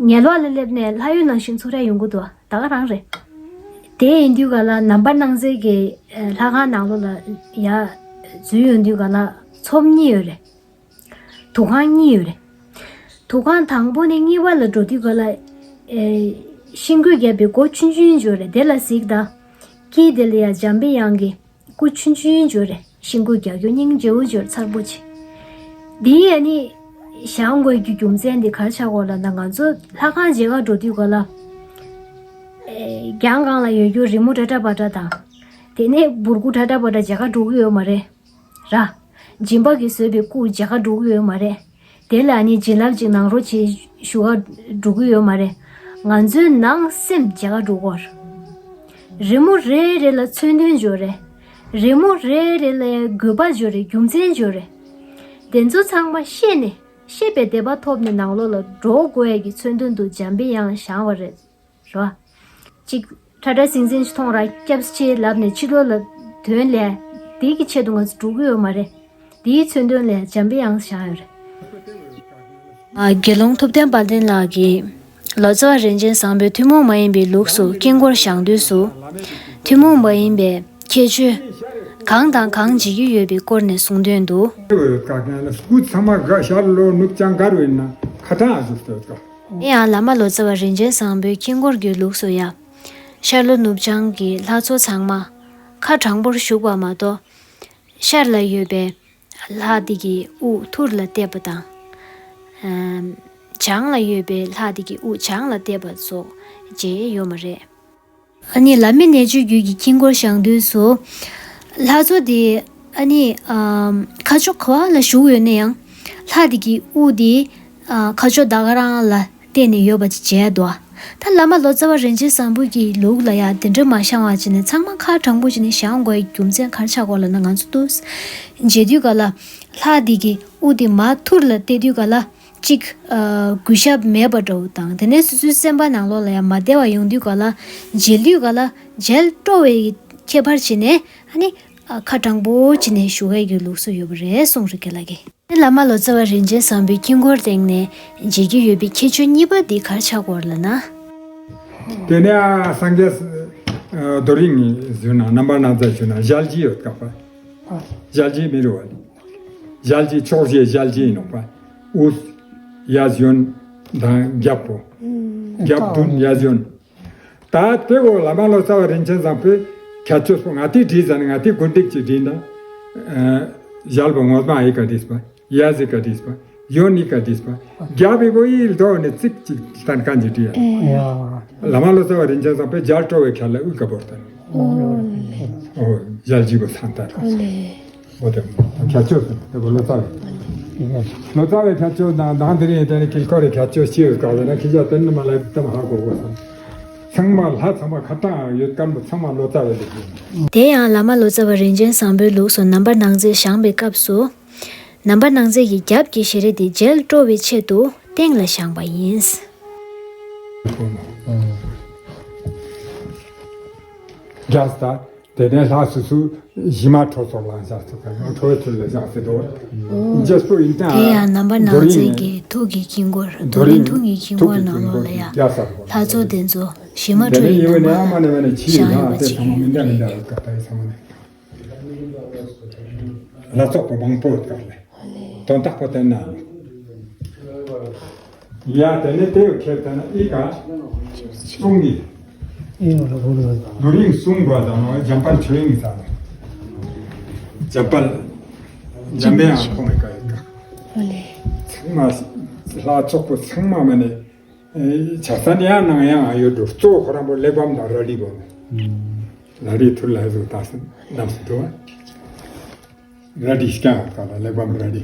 ཉེས་པ་ལ་སླེབས་ནས་ལྷ་ཡུལ་ནང་བཞིན་ཚོར་ཡ་ཡོང་གི་འདུག་ཨ། ད་ག་རང་རེད། དེ་ཡིན་དུས་ག་ལ་ནམ་མཁའ་སྣང་མཛད་ཀྱི་ལྷ་ཁང་ནང་ལོགས་ལ་ཡ་འཛུལ་ཡོང་དུས་ག་ལ་ཚོམས་གཉིས་ཡོད་རེད། དུར་ཁང་གཉིས་ཡོད་རེད། དུར་ཁང་དང་པོ་ནས་གཉིས་པ་ལ་འགྲོ་དུས་ག་ལ། ཨེ། ཤིང་བརྐོས་བརྒྱབ་པའི་སྒོ་ཆུང་ཆུང་ཅིག་ཡོད་རེད། དེ་ལ་གཟིགས་དང་། དཀྱིལ་དེ་ལ་ཡ་འཇམ་པའི་དབྱངས་ཀྱི་སྐུ་ཆུང་ཆུང་ཅིག་ཡོད་རེད། ཤིང་བརྐོས་རྒྱག་རྒྱུ་སྙིང་རྗེ་བོ་ཅིག་ཡོད་རེད། མཚར་པོ་ཅིག། འདི་ཡ་ནི་བཞེངས་དགོས་རྒྱུ་རྒྱུ་མཚན་དེ་ག་རེ་ཆགས་ཀྱི་ཡོད་ལབ་ན། ང་ཚོ་ལྷ་ཁང་མཇལ་ག་འགྲོ་དུས་ག་ལ། ཨེ། གྱང་སྒང་ལ་ཡོད་རྒྱུ་རི་མོ་འདྲ་འདྲ་པ་འདྲ་དང་། དེ་ནས་འབུར་སྐུ་འདྲ་འདྲ་པ་འདྲ་མཇལ་ག་འགྲོ་གི་ཡོད་མ་རེད། ར། སྦྱིན་པ་གིས་བཟོས་པའི་སྐུ་མཇལ་ག་འགྲོ་གི་ཡོད་མ་རེད། དེ་ལ་ནི་བྱིན་རླབས་ཅིག་གནང་རོགས་བྱེད་ཞུ་ག་འགྲོ་གི་ཡོད་མ་རེད། ང་ཚོའི་ནང་སེམས་མཇལ་ག་འགྲོ་གི་ཡོད་རེད། རི་མོ་རེ་རེ་ལ་མཚོན་དོན་ཅིག་ཡོད་རེད། རི་མོ་རེ་རེ་ལ་དགོས་པ་ཅིག་ཡོད་རེད། རྒྱུ་མཚན་ཅིག་ཡོད་རེད། དེ་ཚོ་ཚང་མ་ཤེས་ནས། ཤེས་པའི་དད་པ་ཐོབ་ནས་ནང་ལོགས་ལ་འགྲོ་དགོས་ཡ་གི་མཚོན་དོན་དུ་འཇམ་པའི་དབྱངས་བཞེངས་པ་རེད། རེད་བ། གཅིག་ཁྲ་ཁྲ་ཟིང་ཟིང་ཞིག་མཐོང་ར་སྐྱབས་ཆེ་ལབ་ནས་ཕྱི་ལོགས་ལ་དོན་ལས། དེ་གི་ཆེད་དུ་ང་ཚོ་འགྲོ་གི་ཡོད་མ་རེད། དེའི་མཚོན་དོན་ལས་འཇམ་པའི་དབྱངས་བཞེངས་ཡོད་རེད། ཨ། དགེ་སློང་ཐུབ་བསྟན་དཔལ་ལྡན་ལགས་ཀྱིས་ལོ་ཙཱ་བ་རིན་ཆེན་བཟང་པོས་ཐུན་མོང་མ་ཡིན་པའི་ལུགས་སུ་དཀྱིལ་འཁོར་བཞེངས་དུས་སུ། ཐུན་མོང་མ་ཡིན་པའི་ཁྱད་ཆོས་གང་དང་གང་འབྱེད་ཀྱི་ཡོད་པའི་སྐོར་ནས་གསུངས་དོན་དུ། སྐུ་ཚང་མ་ག་ཤར་ལྷོ་ནུབ་བྱང་ག་རུ་ཡིན་ན་ཁ་ཐང་ཨ་ཟུར་སྟོད་ཀ། དེ་ཡང་བླ་མ་ལོ་ཙཱ་བ་རིན་ཆེན་བཟང་པོའི་དཀྱིལ་འཁོར་གྱི་ལུགས་སུ་ཡང་། ཤར་ལྷོ་ནུབ་བྱང་གི་ལྷ་ཚོགས་ཚང་མ་ཁ་དྲང་པོར་བཞུགས་པ་མ་གཏོགས། ཤར་ལ་ཡོད་པའི་ལྷ་དེ་གི་དབུ་ཐུར་ལ་བཏེགས་པ་དང་། ཨམ། བྱང་ལ་ཡོད་པའི་ལྷ་དེ་གི་དབུ་བྱང་ལ་བཏེགས་པ་སོགས་མཇལ་ཡོད་མ་རེད། ཨ་ནི་བླ་མའི་གནས་མཆོག་རྒྱུད་ཀྱི་དཀྱིལ་འཁོར་བཞེངས་དུས་སུ། ལྷ་ཚོགས་དེ་ཨ་ནི། ཨམ། ཁ་ཕྱོགས་ག་བ་ལ་བཞུགས་ཡོད་ན་ཡང་། ལྷ་དེ་གི་དབུ་དེ། ཨ། ཁ་ཕྱོགས་ད་ག་རང་ལ་བལྟས་ནས་ཡོད་པ་ཅིག་མཇལ་འདུག། ད་བླ་མ་ལོ་ཙཱ་བ་རིན་ཆེན་བཟང་པོ་གི་ལུགས་ལ་ཡང་དེ་འདྲ་མ་བཞེངས་པ་བྱས་ནས་ཚང་མ་ཁ་དྲང་པོ་བྱས་ནས་བཞེངས་དགོས་རྒྱུ་མཚན་ག་རེ་ཆགས་ཀྱི་ཡོད་ལབ་ན། ང་ཚོ་འདུག་མཇལ་དུས་ག་ལ་ལྷ་དེ་གི་དབུ་དེ་མར་ཐུར་ལ་བལྟས་དུས་ག་ལ་གཅིག། ཨ། གུས་ཞབས་མེད་པ་འདྲ་བོ་དང་། དེ་ནས་སོ་སོའི་སེམས་པ་ནང་ལོགས་ལ་ཡང་མ་བདེ་བ་ཡོང་དུས་ག་ལ་མཇལ་དུས་ག་ལ་མཇལ་སྤྲོ་བའི་ཁྱད་པར་བྱས་ནས། ཨ་ནི། ཨ། ཁ་དྲང་པོ་བྱས་ནས་བཞུགས་ཡས་ཀྱི་ལུགས་སྲོལ་ཡོད་པ་རེད་གསུངས་རེད་རྒན་ལགས་ཀྱིས། ལྷ་མ་ལོ་ཙཱ་བ་རིན་ཆེན་བཟང་པོའི་དཀྱིལ་འཁོར་སྟེང་ནས་མཇལ་རྒྱུ་ཡོད་པའི་ཁྱད་ཆོས་གཉིས་པ་འདི་ག་རེ་ཆགས་ཀྱི་ཡོད་ལབ་ན། དེ་ནས་ཨ་སངས་རྒྱས་རྡོ་རིང་ངི་ཟུར་ན་རྣམ་པར་སྣང་མཛད་ཞུ་ན་ཞལ་གྱི་ཡོད་ཀ་པ། ཞལ་གྱི་མི་རུ་བ་ནི། ཞལ་གྱི་ཕྱོགས་བཞི་ཞལ་གྱི་ཡིན་ནོ་པ། དབུ། གཡས་གཡོན། དང་རྒྱབ་པོ། རྒྱབ་མདུན་གཡས་གཡོན། ད་དེ་འོ་བླ་མ་ལོ་ཙཱ་བ་རིན་ཆེན་བཟང་པོས་ཁྱད་ཆོས་པོ་ང་དེ་བྲིས་ཟ་ནི་ང་དེ་དགུ་འདེགས་ཀྱི་བྲིས་ན། ཨ། ཞལ་པོ་ངོ་མ་ཨི་ཀ་དིས་པ། ཡ་ཟི་ཀ་དིས་པ། ཡོ་ནི་ཀ་དིས་པ། རྒྱ་བི་བོ་ཡིལ་དོ་ནི་ཙིག་ཅིག་ལྟན་ཀན་ཅི་ཏི་ཡ། ཡ། བླ་མ་ལོ་ཙཱ་བ་རིན་ཆེན་བཟང་པོས་ཞལ་སྤྲོ་བའི་ཁ་ལ་ཨུ་ཀ་བོར་ཏན། ཨོ་ལེ། ཨོ་ཞལ་ལྗི་བོ་སང་ཏ། ཨོ་ལེ། ཨོ་དེ་ཁྱད་ཆོས་དེ་བོ་ལོ་ཙཱ་བའི། ལོ་ཙཱ་བའི་ཁྱད་ཆོས་དང་དང་དེ་རིང་དེ་ནི་དཀྱིལ་འཁོར་རི་ཁྱད་ཆོས་ཅི་ཡོད་ག་ཟེར་ན་ཁྱི་ཞག་དེ་ནི་མ་ལ་དེ་མ་ཧ་གོ་གོ་སོང་། ཚང་མ་ལྷ་ཚང་མ་ཁ་གྲངས་ཡོད་སྐམ་པོ་ཚང་མ་ལོ་ཙཱ་བའི་ལེགས་ཡིན། དེ་ཡང་བླ་མ་ལོ་ཙཱ་བ་རིན་ཆེན་བཟང་པོའི་ལུགས་སུ་རྣམ་པར་སྣང་མཛད་བཞེངས་པའི་སྐབས་སུ། རྣམ་པར་སྣང་མཛད་ཀྱི་རྒྱབ་ཀྱི་ཞལ་རས་དེ་མཇལ་སྤྲོ་བའི་ཆེད་དུ་སྟེང་ལ་བཞེངས་པ་ཡིན། རྒྱ་སྟ། དེ་ནས་ལྷ་སོ་སོའི་གཞི་མ་ཁྲོ་ཚོགས་ལ་བཞག་ཚུལ་དང་ཁྲོ་བའི་ཚུལ་ལ་བཞག་ཚུལ་དོ། རྗེས་སུ་ཡིན་ཀྱང་དེ་ཡང་རྣམ་པར་སྣང་མཛད་ཀྱི་ཐུགས་ཀྱི་དཀྱིལ་འཁོར་རྡོ་རིང་ཐུགས་ཀྱི་དཀྱིལ་འཁོར་ནང་ལོགས་ལ་ཡང་ལྷ་ཚོགས་དེ་ཚོ་གཞི་མ་ཁྲོ་བོའི་ནང་ལ་བཞེངས་ཡོད་པ་ཅིག་ཡོད་རེད། ལྷ་ཚོགས་པོ་མང་པོ་ཡོད་ཀ་ལས། དོན་དག་པོ་བསྟན་ན། ཡ་དེ་ནས་དེ་ཡོད་ཁྱེར་ཐལ་ན་ཨི་ཀ་གསུང་གི། རྡོ་རིང་གསུང་དགོས་དང་འཇམ་དཔལ་ཆོས་དབྱིངས་དང་། འཇམ་དཔལ། འཇམ་པའི་དབྱངས་ཁོང་གི་ཀ་ཡོད་ཀ། ཚང་མ་ལྷ་ཚོགས་པོ་ཚང་མ་མ་ནས། ཆགས་སྡང་ཡང་ནང་ཡང་ཡོད་འགྲོ། གཙོ་བོ་ཁོ་རང་པོ་གླེགས་བམ་དང་རལ་གྲི་བོ། རལ་གྲི་ཐུར་ལ་ཧེ་ཟུག་བཏགས་སེ་བསྣམས་སུ་འགྲོ་བ། རལ་གྲི་རྐྱང་བཏགས་ལ་གླེགས་བམ་རལ་གྲི།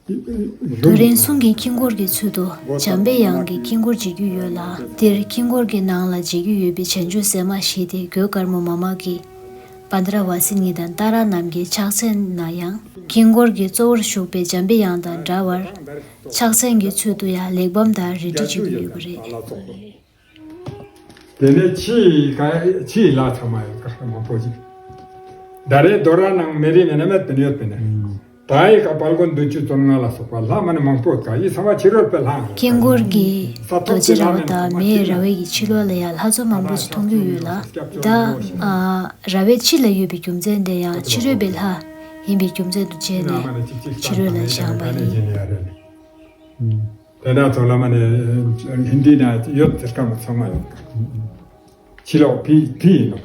རྡོ་རིང་གསུང་གི་དཀྱིལ་འཁོར་གྱི་ཚུལ་དུ་འཇམ་པའི་དབྱངས་ཀྱི་དཀྱིལ་འཁོར་འབྱེད་རྒྱུ་ཡོད་ལ། འདིར་དཀྱིལ་འཁོར་གྱི་ནང་ལ་འབྱེད་རྒྱུ་ཡོད་པའི་བྱང་ཆུབ་སེམས་མ་བཞི་སྟེ་གོས་དཀར་མོ་མཱ་མ་ཀི། པནྡྲ་ཝ་སི་ནི་དང་ཏཱ་ར་ནམ་མཁའི་ཕྱག་མཚན་ན་ཡང་། དཀྱིལ་འཁོར་གྱི་གཙོ་བོར་བཞུགས་པའི་འཇམ་པའི་དབྱངས་དང་འདྲ་བར། ཕྱག་མཚན་གྱི་ཚུལ་དུ་ཡང་གླེགས་བམ་དང་རལ་གྲི་བྱེད་ཀྱི་ཡོད་པ་རེད། དེ་ནས་ཕྱིའི་ཀ་ཕྱིའི་ལྷ་ཚང་མ་ཡོད་ཀ་མང་པོ་ཞིག་ད་རེས་རྡོ་ར་ནང་མེ་རི་མེ་ན་མེད་པའི་ཡོད་པས་ན། ད་ཡི་ཀ་དཔལ་མགོན་བདུན་ཅུ་བཅོ་ལྔ་ལ་སོགས་པ་ལྷ་མ་ནི་མང་པོ་ཡོད་ཀ་ཡི་ཚང་མ་ཕྱི་རོལ་པའི་ལྷ། དཀྱིལ་འཁོར་གྱི་རྡོ་རྗེ་ར་བ་དང་མེའི་ར་བའི་གི་ཕྱི་ལོགས་ལ་ཡང་ལྷ་ཚོགས་མང་པོ་ཞིག་མཐོང་རྒྱུ་ཡོད་ལ། ད་ཨ་ར་བའི་ཕྱི་ལ་ཡོད་པའི་རྒྱུ་མཚན་དེ་ཡང་ཕྱི་རོལ་པའི་ལྷ་ཡིན་པའི་རྒྱུ་མཚན་དུ་བྱས་ནས་ཕྱི་རོལ་ལ་བཞེངས་པ་ཡིན། དེ་ན་ཚོ་བླ་མ་ནས་ཧིན་དི་ན་ཡོད་ཟེར་ཀ་མ་ཚང་མ་ཡོད། ཕྱི་ལོགས་ཕི་ཕི་ཡིན་ནོ།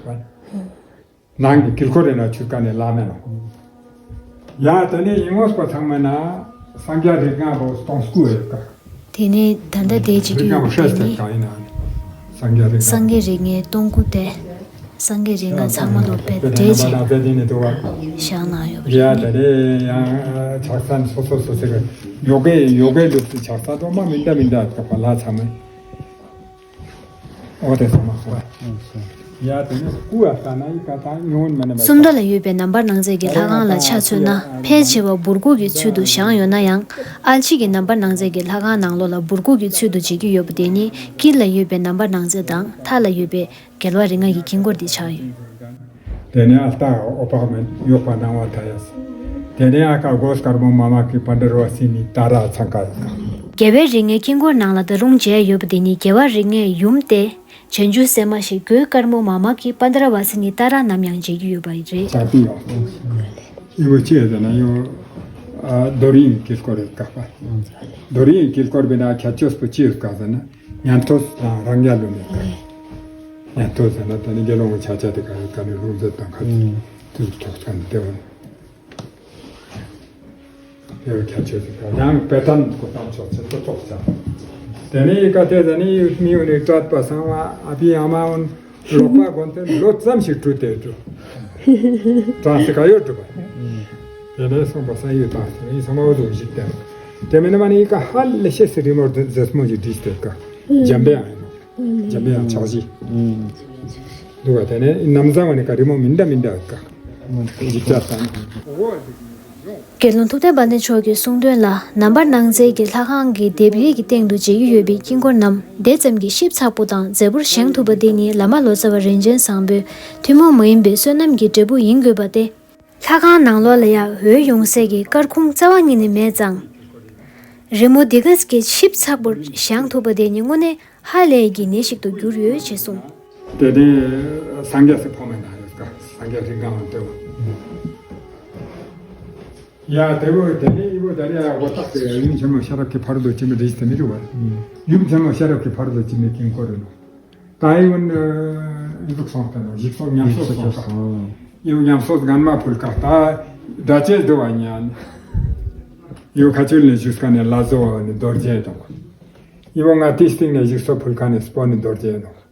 ནང་གི་དཀྱིལ་འཁོར་རེ་ན་ཆུ་ཀ་ནས་བླ་མེད་ནོ། ཡ་དེ་ནས་ཡིན་ངོས་པ་ཚང་མ་ན་སངས་རྒྱས་རིགས་ལྔ་པོ་སྟོང་སྐུ་ཡོད་ཀ། དེ་ནས་ད་ལྟ་དེ་བྱེད་རྒྱུ་ཡོད་པ་དེ་ནི་སངས་རྒྱས་རིགས་སངས་རྒྱས་རིགས་ལྔའི་སྟོང་སྐུ་སྟེ། སངས་རྒྱས་རིགས་ལྔ་ཚང་མ་ལོ་པད་འདྲེ་ཆེ་བཞག་གནང་ཡོད་པ་རེད། ཡ་དེ་ནས་ཡང་ཕྱག་མཚན་སོ་སོ་སོ་སོ་གི་ཡོ་གའི་ཡོ་གའི་ལུགས་སུ་ཕྱག་མཚན་དུ་མ་མི་འདྲ་མི་འདྲ་ཡོད་ཀ་པ་ལ་ཚང་མ། ཨོ་དེ་སོ་མ་སོ། ཡ་དེ་ནི་སྐུ་ཨ་ལྟ་ན་ཡི་ཀ་ད་ཉུང་མ་ནི་མ། སུམ་མདའ་ལ་ཡོད་པའི་རྣམ་པར་སྣང་མཛད་ཀྱི་ལྷ་ཁང་ལ་ཆ་མཚོན་ན། ཕལ་ཆེ་བ་འབུར་སྐུ་གི་ཚུལ་དུ་བཞེངས་ཡོད་ན་ཡང་། ཨལ་ཆི་གི་རྣམ་པར་སྣང་མཛད་ཀྱི་ལྷ་ཁང་ནང་ལོགས་ལ་འབུར་སྐུ་གི་ཚུལ་དུ་བྱེད་ཀྱི་ཡོད་པ་དེ་ནི་དཀྱིལ་ལ་ཡོད་པའི་རྣམ་པར་སྣང་མཛད་དང་མཐའ་ལ་ཡོད་པའི་རྒྱལ་བ་རིགས་ལྔ་ཡི་དཀྱིལ་འཁོར་དེ་ཆགས་ཡོད། དེ་ནས་ཨ་ལྟ་འོ་པག་མེན་གཡོག་པ་སྣང་བ་མཐའ་ཡས། དེ་ནས་ཨ་ཀ་གོས་དཀར་མོ་མཱ་མ་ཀི་པནྡྲ་ཝ་སི་ནི་ཏཱ་ར་ཚང་ཀ་ཡོད་ཀ། རྒྱལ་བའི་རིགས་ལྔའི་དཀྱིལ་འཁོར་ནང་ལ་ད་རུང་མཇལ་ཡོད་པ་དེ་ནི་རྒྱལ་བ་རིགས་ལྔའི་ཡུམ་སྟེ། བྱང་ཆུབ་སེམས་མ་ཞིག་གོས་དཀར་མོ་མཱ་མ་ཀི་པནྡྲ་ཝ་སི་ནི་ཏཱ་ར་ནམ་ཡང་མཇལ་རྒྱུ་ཡོད་པ་རེད། ཞག་པི་ཡོད། ཨི་བོ་ཅི་ཡོད་ན་ཡོ། རྡོ་རིང་དཀྱིལ་འཁོར་རེད་ཀ་པ། རྡོ་རིང་དཀྱིལ་འཁོར་བས་ན་ཁྱད་ཆོས་པོ་ཅི་ཡོད་ཀ་ཟེར་ན། ཉན་ཐོས་དང་རང་རྒྱལ་ལོ་ནས་བཀའ། ཉན་ཐོས་ཟེར་ན་དེ་ནི་དགེ་སློང་གི་ཆ་ཆ་དེ་ག་ཡོད་ག་ནི་ལུང་མཛད་དང་ཁ་ཚིག་ཐོག་ཚན་དེ་བ། དེ་བས་ཁྱད་ཆོས་དེ་ག་ཡང་དཔེ་དམ་གོ་དམ་ཆོག་ཚེ་ཏོ་ཏོག་ཚ། དེ་ནས་ཡི་ག་དེ་ཟ་ནི་ཡུལ་མི་ཡོད་ནི་གྲྭ་པ་ཚང་བ་ཨ་ཕི་ཨ་མ་འོན་ལོག་པ་དགོན་དེ་ལོ་ཙམ་ཞིག་བྲུས་ཏེ་བྲུས། གྲངས་སུ་ག་ཡོད་བྲུས་པ། དེ་ནས་སོང་པ་ས་ཡོད་དང་ཡིན་ཚང་མ་འོ་དུ་ཞིག་བསྟན། དེ་མིན་ན་མ་ནི་ཡི་ག་ཧ་ལས་ཤེས་སི་རི་མོར་མཛེས་མོ་ཞིག་བྲིས་ཏེ་ཀ་འཇམ་པའི་ཨ་ཡིན་ནོ། འཇམ་པའི་ཕྱག་བཞི། འདུག་ག་དེ་ནས་ནམ་བཟང་བ་ནི་ཀ་རི་མོ་མི་འདྲ་མི་འདྲ་ཀ། འཇིགས་ཆགས་དང་། དགེ་སློང་ཐུབ་བསྟན་དཔལ་ལྡན་མཆོག་གི་གསུང་དོན་ལ། རྣམ་པར་སྣང་མཛད་ཀྱི་ལྷ་ཁང་གི་ལྡེབས་རིས་ཀྱི་སྟེང་དུ་མཇལ་རྒྱུ་ཡོད་པའི་དཀྱིལ་འཁོར་རྣམས་དེ་ཙམ་གྱིས་ཞིབ་ཚགས་པོ་དང་མཛེས་པོར་བཞེངས་ཐུབ་པ་དེ་ནི་བླ་མ་ལོ་ཙཱ་བ་རིན་ཆེན་བཟང་པོའི་ཐུན་མོང་མ་ཡིན་པའི་བསོད་ནམས་ཀྱི་འབྲས་བུ་ཡིན་དགོས་པ་སྟེ། ལྷ་ཁང་ནང་ལོགས་ལ་ཡང་འོད་ཡོང་སའི་གི་སྐར་ཁུང་རྩ་བ་ཉིད་ནས་མེད་ཙང་། རི་མོ་འདི་ག་གིས་ཞིབ་ཚགས་པོར་བཞེངས་ཐུབ་པ་དེ་ནི་དངོས་གནས་ཧ་ལས་ཀྱི་ནད་ཞིག་ཏུ་གྱུར་ཡོད་ཅེས་གསུངས། དེ་ནས་སངས་རྒྱས་སུ་ཕོ་མོའི་ནང་ཡོད་ཀ་སངས་རྒྱས་རིགས་ལྔ་བ་སྟེ། ཡ་དེ་བོ་དེ་ནས་ཨི་བོ་ད་རེ་ཡ་འོ་ཏག་དེ་ཡུམ་ཆེན་མོ་ཤེས་རབ་ཀྱི་ཕ་རོལ་ཏུ་ཕྱིན་པའི་རིགས་དེ་མི་རུ་བ། ཡུམ་ཆེན་མོ་ཤེས་རབ་ཀྱི་ཕ་རོལ་ཏུ་ཕྱིན་པའི་དཀྱིལ་འཁོར་རེད་ནོ། ད་ཨི་བོ་ཨི་ཟུག་སོང་ད་ནོ་ཞིག་སོང་ཉམས་གསོ་སོང་ད། ཨི་བོ་ཉམས་གསོ་སྒང་མ་ཕུལ་ཀ་ད། སྒྲ་བཅས་འདུ་བ་ཉན། ཡོ་ཁ་ཆུལ་ནས་བཞུགས་ཁ་ནས་ལ་བཟོ་བ་ནི་རྡོ་རྗེ་དང་། ཡི་བོ་ང་ཏི་སྟེང་ནས་བཞུགས་སོ་ཕུལ་ཁ་ནས་སྤོ་ནི་རྡོ་རྗེ་དང་།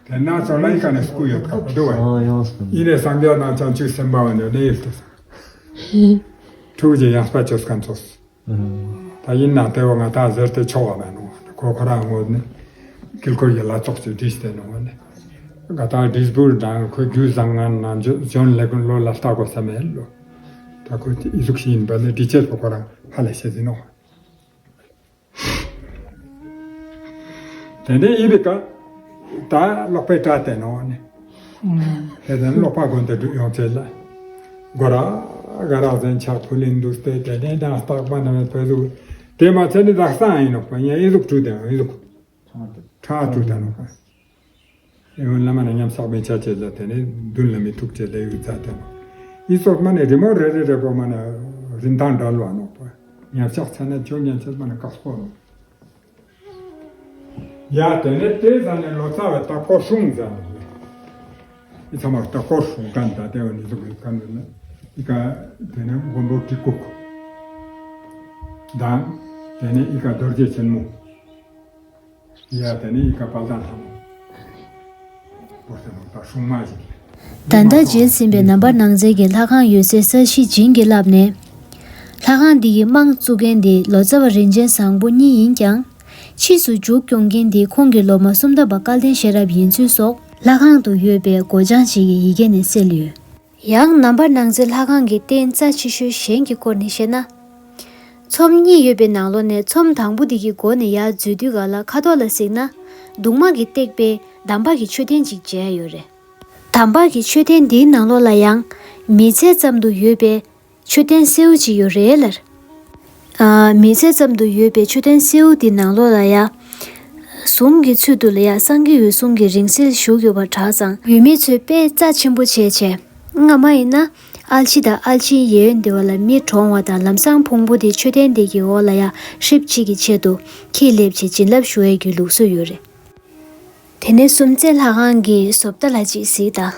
དེ་ན་ཚོ་ལ་ཡི་ཁ་ནས་སྐུ་ཡོད་ཁ་འདུ་བ། ཨ་ཡང་སོང་། ཡི་ནས་སངས་རྒྱས་ན་བྱང་ཆུབ་སེམས་དཔའ་བ་ནས་ལས་ཡོད་དེ། ཐུགས་རྗེ་ཡངས་པ་ཅོས་ཁན་ཚོ། ད་ཡིན་ན་དེ་བ་ང་ད་ཟེར་ཏེ་ཆོག་བ་མེད་ནོ། ཁོ་ཁོ་རང་ངོ་ནི་དཀྱིལ་འཁོར་གྱི་ལྷ་ཚོགས་ཀྱི་བྲིས་ཏེ་ནོ་ནི། ང་ད་བྲིས་འབུར་དང་ཁོ་རྒྱུ་བཟང་ངན་ན་འཇོན་ལས་ཀུན་ལོ་ལ་ལྟ་དགོས་ས་མེད་ལོ། ད་ཁོ་ཨི་ཟུག་ཤི་ཡིན་པ་ནི་བྲིས་ཆེད་པ་ཁོ་རང་ཧ་ལས་བཤད་ཟིན་ནོ། དེ་ནས་ཡིན་པའི་ཀ་ད་ཀློག་པའི་སྒྲ་དེ་ནོ་ནི། དེ་ནས་ཀློག་པ་དགོན་དུ་འགྲོ་ཡོང་ཚེ་ལ། སྒོ་ར་ག་ར་ཟན་ཆག་ཕུ་ལིན་འདུག་སྟེ་དེ་ནས་དང་རྟག་པ་ན་མེད་པའི་གཟུགས། དེ་མ་ཚད་ནི་དག་ས་ཡིན་ནོག་པ་ཡང་ཨི་ཟུག་བྲུ་དེ་ཨི་ཟུག་ཁྲ་བྲུ་དེ་ནོག་པ། ཨེ་འོན་བླ་མ་ན་ཉམས་བསགས་མི་ཆ་བྱེད་ལ་དེ་ནས་མདུན་ལ་མི་ཐུག་བྱེད་ལ་ཡུལ་རྩ་དེ་ནོག་ཨི་ཟུག་མ་ནས་རི་མོ་རེ་རེ་རེ་པོ་མ་ན་རིན་ཐང་འདྲ་ལོ་ནོག་པ། ཉམས་བསགས་ཚ་ན་ཅོ་ཉམས་བསགས་མ་ན་དཀག་སྤོ་ནོག། ཡ་དེ་ནས་དེ་ཟ་ནས་ལོ་ཙཱ་བའི་ལྟ་སྐོར་སྲུང་ཟ་ནས་ལས། ཨི་ཚང་མ་ལྟ་སྐོར་སྲུང་མཁན་ད་ལྟ་བ་ནི་ཟུག་ཡོད་མཁན་ཡོད་ན། ཨི་ཀ་དེ་ནས་མགོན་པོ་གྲི་གུག་དང་། དེ་ནས་ཨི་ཀ་རྡོ་རྗེ་ཆེན་མོ། ཡ་དེ་ནས་ཨི་ཀ་དཔལ་ལྡན་ལྷ་མོ། བོ་སེ་མོ་ད་སྲུང་མ་ཞིག་ད་ལྟ་རྗེས་ཟིན་པའི་ནམ་པར་ནང་ཚན་གྱི་ལྷ་ཁང་ཡོད་སའི་ས་གཞི་བྱིན་གྱིས་བརླབས་ནས། ལྷ་ཁང་འདི་ཡི་རྨང་བཙུགས་མཁན་འདི་ལོ་ཙཱ་བ་རིན་ཆེན་བཟང་པོ་གཉིས་ཡིན་ཀྱང་། ཕྱིས་སུ་མཇུག་སྐྱོང་མཁན་འདི་ཁོང་གི་སློབ་མ་སུམ་མདའ་པ་སྐལ་ལྡན་ཤེས་རབ་ཡིན་ཚུལ་སོགས་ལྷ་ཁང་དུ་ཡོད་པའི་སྒོ་བྱང་ཞིག་གི་ཡི་གེ་ནས་གསལ་ཡོད། ཡང་ནམ་པར་ནང་ཚན་ལྷ་ཁང་གི་རྟེན་རྩ་ཆེ་ཤོས་གཞན་གྱི་སྐོར་ནས་བཤད་ན། ཚོམས་གཉིས་ཡོད་པའི་ནང་ལོགས་ནས་ཚོམས་དང་པོ་འདི་གི་མགོ་ནས་ཡར་འཛུལ་དུས་ག་ལ་ཁ་ཐོག་ལ་གཟིགས་ན། གདུང་མ་གིས་བཏེགས་པའི་དམ་པ་གི་མཆོད་རྟེན་ཅིག་མཇལ་ཡོད་རེད། དམ་པ་གི་མཆོད་རྟེན་འདིའི་ནང་ལོགས་ལ་ཡང་མི་ཚད་ཙམ་དུ་ཡོད་པའི་མཆོད་རྟེན་སེའུ་ཅིག་ཡོད་རེད་ལར། ཨ། མི་ཚད་ཙམ་དུ་ཡོད་པའི་མཆོད་རྟེན་སེའུ་དེའི་ནང་ལོགས་ལ་ཡ། གཟུངས་ཀྱི་ཚུལ་དུ་ལ་ཡ་སངས་རྒྱས་འོད་སྲུང་གི་རིང་བསྲེལ་བཞུགས་ཡོད་པ་གྲགས་ཙང་ཡུལ་མི་ཚོས་དཔེ་རྩ་ཆེན་པོ་བྱས་བྱས། སྔ་མ་ཡིན་ན། ཨལ་ཆི་དང་ཨལ་ཆིའི་ཡེ་འོན་དེ་བ་ལ་མི་གྲོངས་བ་དང་ལམ་སང་ཕུང་པོ་དེ་མཆོད་རྟེན་དེ་གི་འོག་ལ་ཡ་ཧྲིབ་ཅིག་གི་ཆེད་དུ་ཁྱི་སླེབས་བྱས་བྱིན་རླབས་ཞུ་ཡས་ཀྱི་ལུགས་སྲོལ་ཡོད་རེད། དེ་ནས་སུམ་རྩེན་ལྷ་ཁང་གི་བཟོ་ལྟ་ལ་ཅིག་གཟིགས་དང་།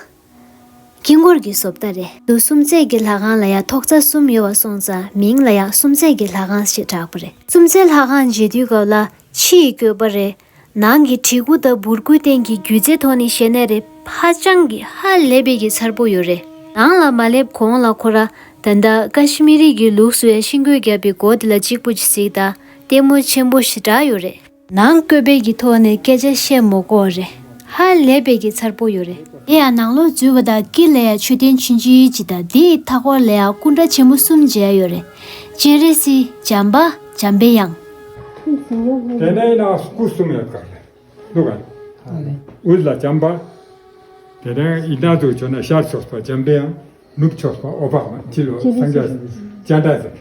དཀྱིལ་འཁོར་གྱི་བཟོ་ལྟ་རེད། དུ་སུམ་རྩེན་གྱི་ལྷ་ཁང་ལ་ཡང་ཐོག་རྩ་གསུམ་ཡོད་པ་སོང་ཙང་མིང་ལ་ཡང་སུམ་རྩེན་གྱི་ལྷ་ཁང་ཞེས་གྲགས་པ་རེད། སུམ་རྩེན་ལྷ་ཁང་མཇལ་དུས་སྐབས་ལ་ཕྱི་ཡི་བཀོད་པ་རེད། ནང་གི་བྲིས་སྐུ་དང་འབུར་སྐུའི་སྟེང་གི་སྒྱུ་རྩལ་ཐོག་ནས་བཤད་ན་རེད། ཧ་ཅང་གི་ཧ་ལས་པའི་གི་མཚར་པོ་ཡོད་རེད། ནང་ལ་མ་སླེབས་གོང་ལ་ཁོ་ར་ད་ལྟ་ཀ་ཤི་མི་རི་གི་ལུགས་སུ་ཡང་ཤིང་བརྐོས་བརྒྱབ་པའི་སྒོ་དེ་ལ་གཅིག་པུ་ཅིག་གཟིགས་དང་ལྟད་མོ་ཆེན་པོ་ཞེ་དྲག་ཡོད་རེད། ནང་བཀོད་པའི་གི་ཐོག་ནས་སྐད་ཆ་བཤད་མ་དགོས་རེད། ཧ་ལས་པའི་གི་མཚར་པོ་ཡོད་རེད། དེ་ཡང་ནང་ལོགས་འཛུལ་བ་དང་དཀྱིལ་ལ་ཡང་མཆོད་རྟེན་ཆུང་ཆུང་ཅིག་དང་དེའི་མཐའ་འཁོར་ལ་ཡང་སྐུ་འདྲ་ཆེན་པོ་གསུམ་མཇལ་ཡོད་རེད། སྤྱན་རས་གཟིགས། བྱམས་པ། འཇམ་པའི་དབྱངས། དེ་ནས་ཡིན་ན་སྐུ་གསུམ་ཡོད་ཀ་རེད། འདུག་ག་དབུས་ལ་བྱམས་པ། དེ་ནས་ཡིན་ན་དུ་བྱོན་ན་ཤར་ཕྱོགས་པ་འཇམ་པའི་དབྱངས། ནུབ་ཕྱོགས་པ་འོད་དཔག་མེད། ཕྱི་ལོ་སངས་རྒྱས་སྤྱན་རས་གཟིགས།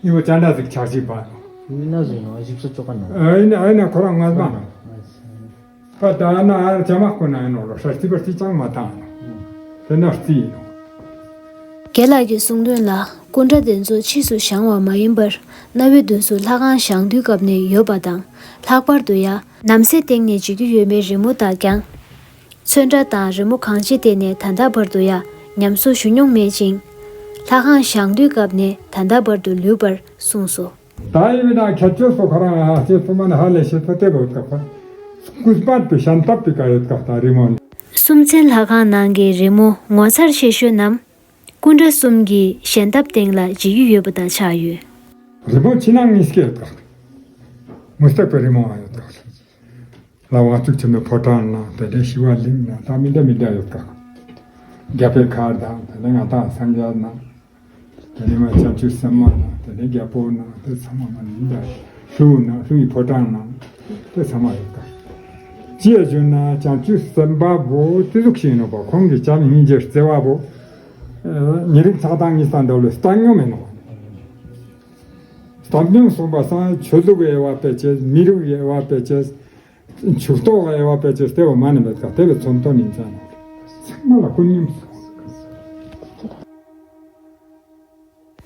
ཨི་བོ་སྤྱན་རས་གཟིགས་ཕྱག་བཞི་པ། མི་སྣ་བཟོས་ནོ་ཞིབ་ས་བཅོ་ཁ་ནོ། ཨ་ཡིན་ཨ་ཡིན་ཁོ་རང་ངོ་མ་ནོ། པ་ད་ན་ཨ་ར་བྱ་མ་ཁོ་ན་ཡིན་ནོ་ལོ་ཧྲ་རྩི་པ་རྩི་ཅང་མ་བཏང་ནོ། དེ་ན་རྩི་ཡིན་ནོ། རྒན་ལགས་ཀྱིས་གསུངས་དོན་ལ་སྐུ་འདྲ་དེ་ཚོ་ཕྱིས་སུ་བཞེངས་བ་མ་ཡིན་པར་གནའ་བོའི་དུས་སུ་ལྷ་ཁང་བཞེངས་དུས་སྐབས་ནས་ཡོད་པ་དང་ལྷག་པར་དུ་ཡ། ནམ་སའི་སྟེང་ནས་འཇིག་རྒྱུ་ཡོད་མེད་རི་མོ་དག་ཀྱང་། ཚོན་ཁྲ་དང་རི་མོ་གང་ཅི་དེ་ནས་ད་ལྟ་བར་དུ་ཡང་ཉམས་གསོ་ཞུ་མྱོང་མེད་ཅིང་། ལྷ་ཁང་བཞེངས་དུས་སྐབས་ནས་ད་ལྟ་བར་དུ་ལུས་པར་གསུངས་སོ། ད་ཡིན་ན་ཁྱད་ཆོས་སོ་ཁོ་རང་ཧ་ཅེ་ཚོ་མ་ནི་ཧ་ལས་ཤེས་ཚོ་དེ་བོ་ཀ་ཁོ། སྐུ་པར་པའི་ཤམ་ཐབས་པའི་ཀ་ཡོད་ཀ་ད་རི་མོ་ནི། སུམ་རྩེན་ལྷ་ཁང་ནང་གི་རི་མོ་ངོ་མཚར་ཆེ་ཤོས་རྣམས་སྐུ་འདྲ་གསུམ་གྱི་ཞལ་འདབ་སྟེང་ལ་མཇལ་རྒྱུ་ཡོད་པ་དང་ཆགས་ཡོད། རི་མོ་ཕྱི་ནང་གཉིས་ཀ་ཡོད་ཀ། མུ་སྟེགས་པའི་རི་མོ་ཡང་ཡོད་ཀ། ལ་དབང་ཕྱུག་ཆེན་མོའི་ཕོ་བྲང་ནང་དེ་ནས་ཤི་བ་གླིང་ནང་ད་མི་འདྲ་མི་འདྲ་ཡོད་ཀ། རྒྱལ་པོའི་མཁར་དང་དེ་ནས་ང་ཏང་སངས་རྒྱས་ནང་། དེ་ནས་མ་བྱང་ཆུབ་སེམས་དཔའ་ནང་དེ་ནས་རྒྱལ་པོ་ནང་དེ་ཚང་མ་མ་མི་འདྲ། ཀླུ་ནང་ཀླུའི་ཕོ་བྲང་ནང་དེ་ཚང་མ་ཡོད་ཀ། ཅི་ཡ་བྱུང་ན་བྱང་ཆུབ་སེམས་དཔའ་བོ་ཏི་ཟུག་ཤིག་ཡིན་ནོ་བ་ཁོང་གི་བྱམས་སྙིང་རྗེ་བརྩེ་བ་བོ། ཉེ་རིང་ཆགས་སྡང་གཉིས་སམ་འདྲ་བོ་ལ་བཏང་མྱོང་མེད་ནོ། བཏང་མྱོང་སོང་པ་སང་ཆོས་ལུགས་དབྱེ་བ་སྤེལ་ཅེས་མི་རིགས་དབྱེ་བ་སྤེལ་ཅེས། ཕྱོགས་གཏོགས་དབྱེ་བ་སྤེལ་ཅེས་དེ་བ་མ་ནི་མེད་ཀ་དེ་བས་མཚོན་དོན་ཡིན་ཙང་། ཚང་མ་ལ་ཀུན་མཉམ་སོང་།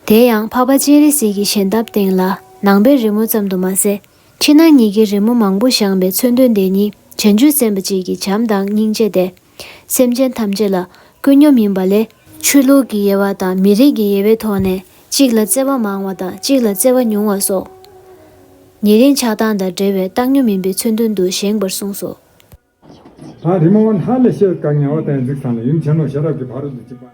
དེ་ཡང་འཕགས་པ་སྤྱན་རས་གཟིགས་ཀྱི་ཞལ་འདབ་སྟེང་ལ་ནང་པའི་རི་མོ་ཙམ་དུ་མ་ཟད། ཕྱི་ནང་གཉིས་ཀའི་རི་མོ་མང་པོ་བཞེངས་པའི་མཚོན་དོན་དེ་ནི་བྱང་ཆུབ་སེམས་དཔའ་གཅིག་གི་བྱམས་དང་སྙིང་རྗེ་སྟེ། སེམས་ཅན་ཐམས་ཅད་ལ་ཀུན་སྙོམས་ཡིན་པ་ལས་ ཆོས་ལུགས་ཀྱི་དབྱེ་བ་དང་མི་རིགས་ཀྱི་དབྱེ་བའི་ཐོག་ནས་གཅིག་ལ་བརྩེ་བ་མང་བ་དང་གཅིག་ལ་བརྩེ་བ་ཉུང་བ་སོགས། ཉེ་རིང་ཆགས་སྡང་དང་འབྲེལ་བའི་བཏང་སྙོམས་ཡིན་པའི་མཚོན་དོན་དུ་བཞེངས་པར་གསུངས་སོ། ད་རི་མོ་ཧ་ལས་ཤེས་དཀའ་ངལ་བ་དང་གཟིགས་སང་ལ་ཡུམ་ཆེན་མོ་ཤེས་རབ་ཀྱི་ཕ་རོལ་ཏུ་ཕྱིན་པ།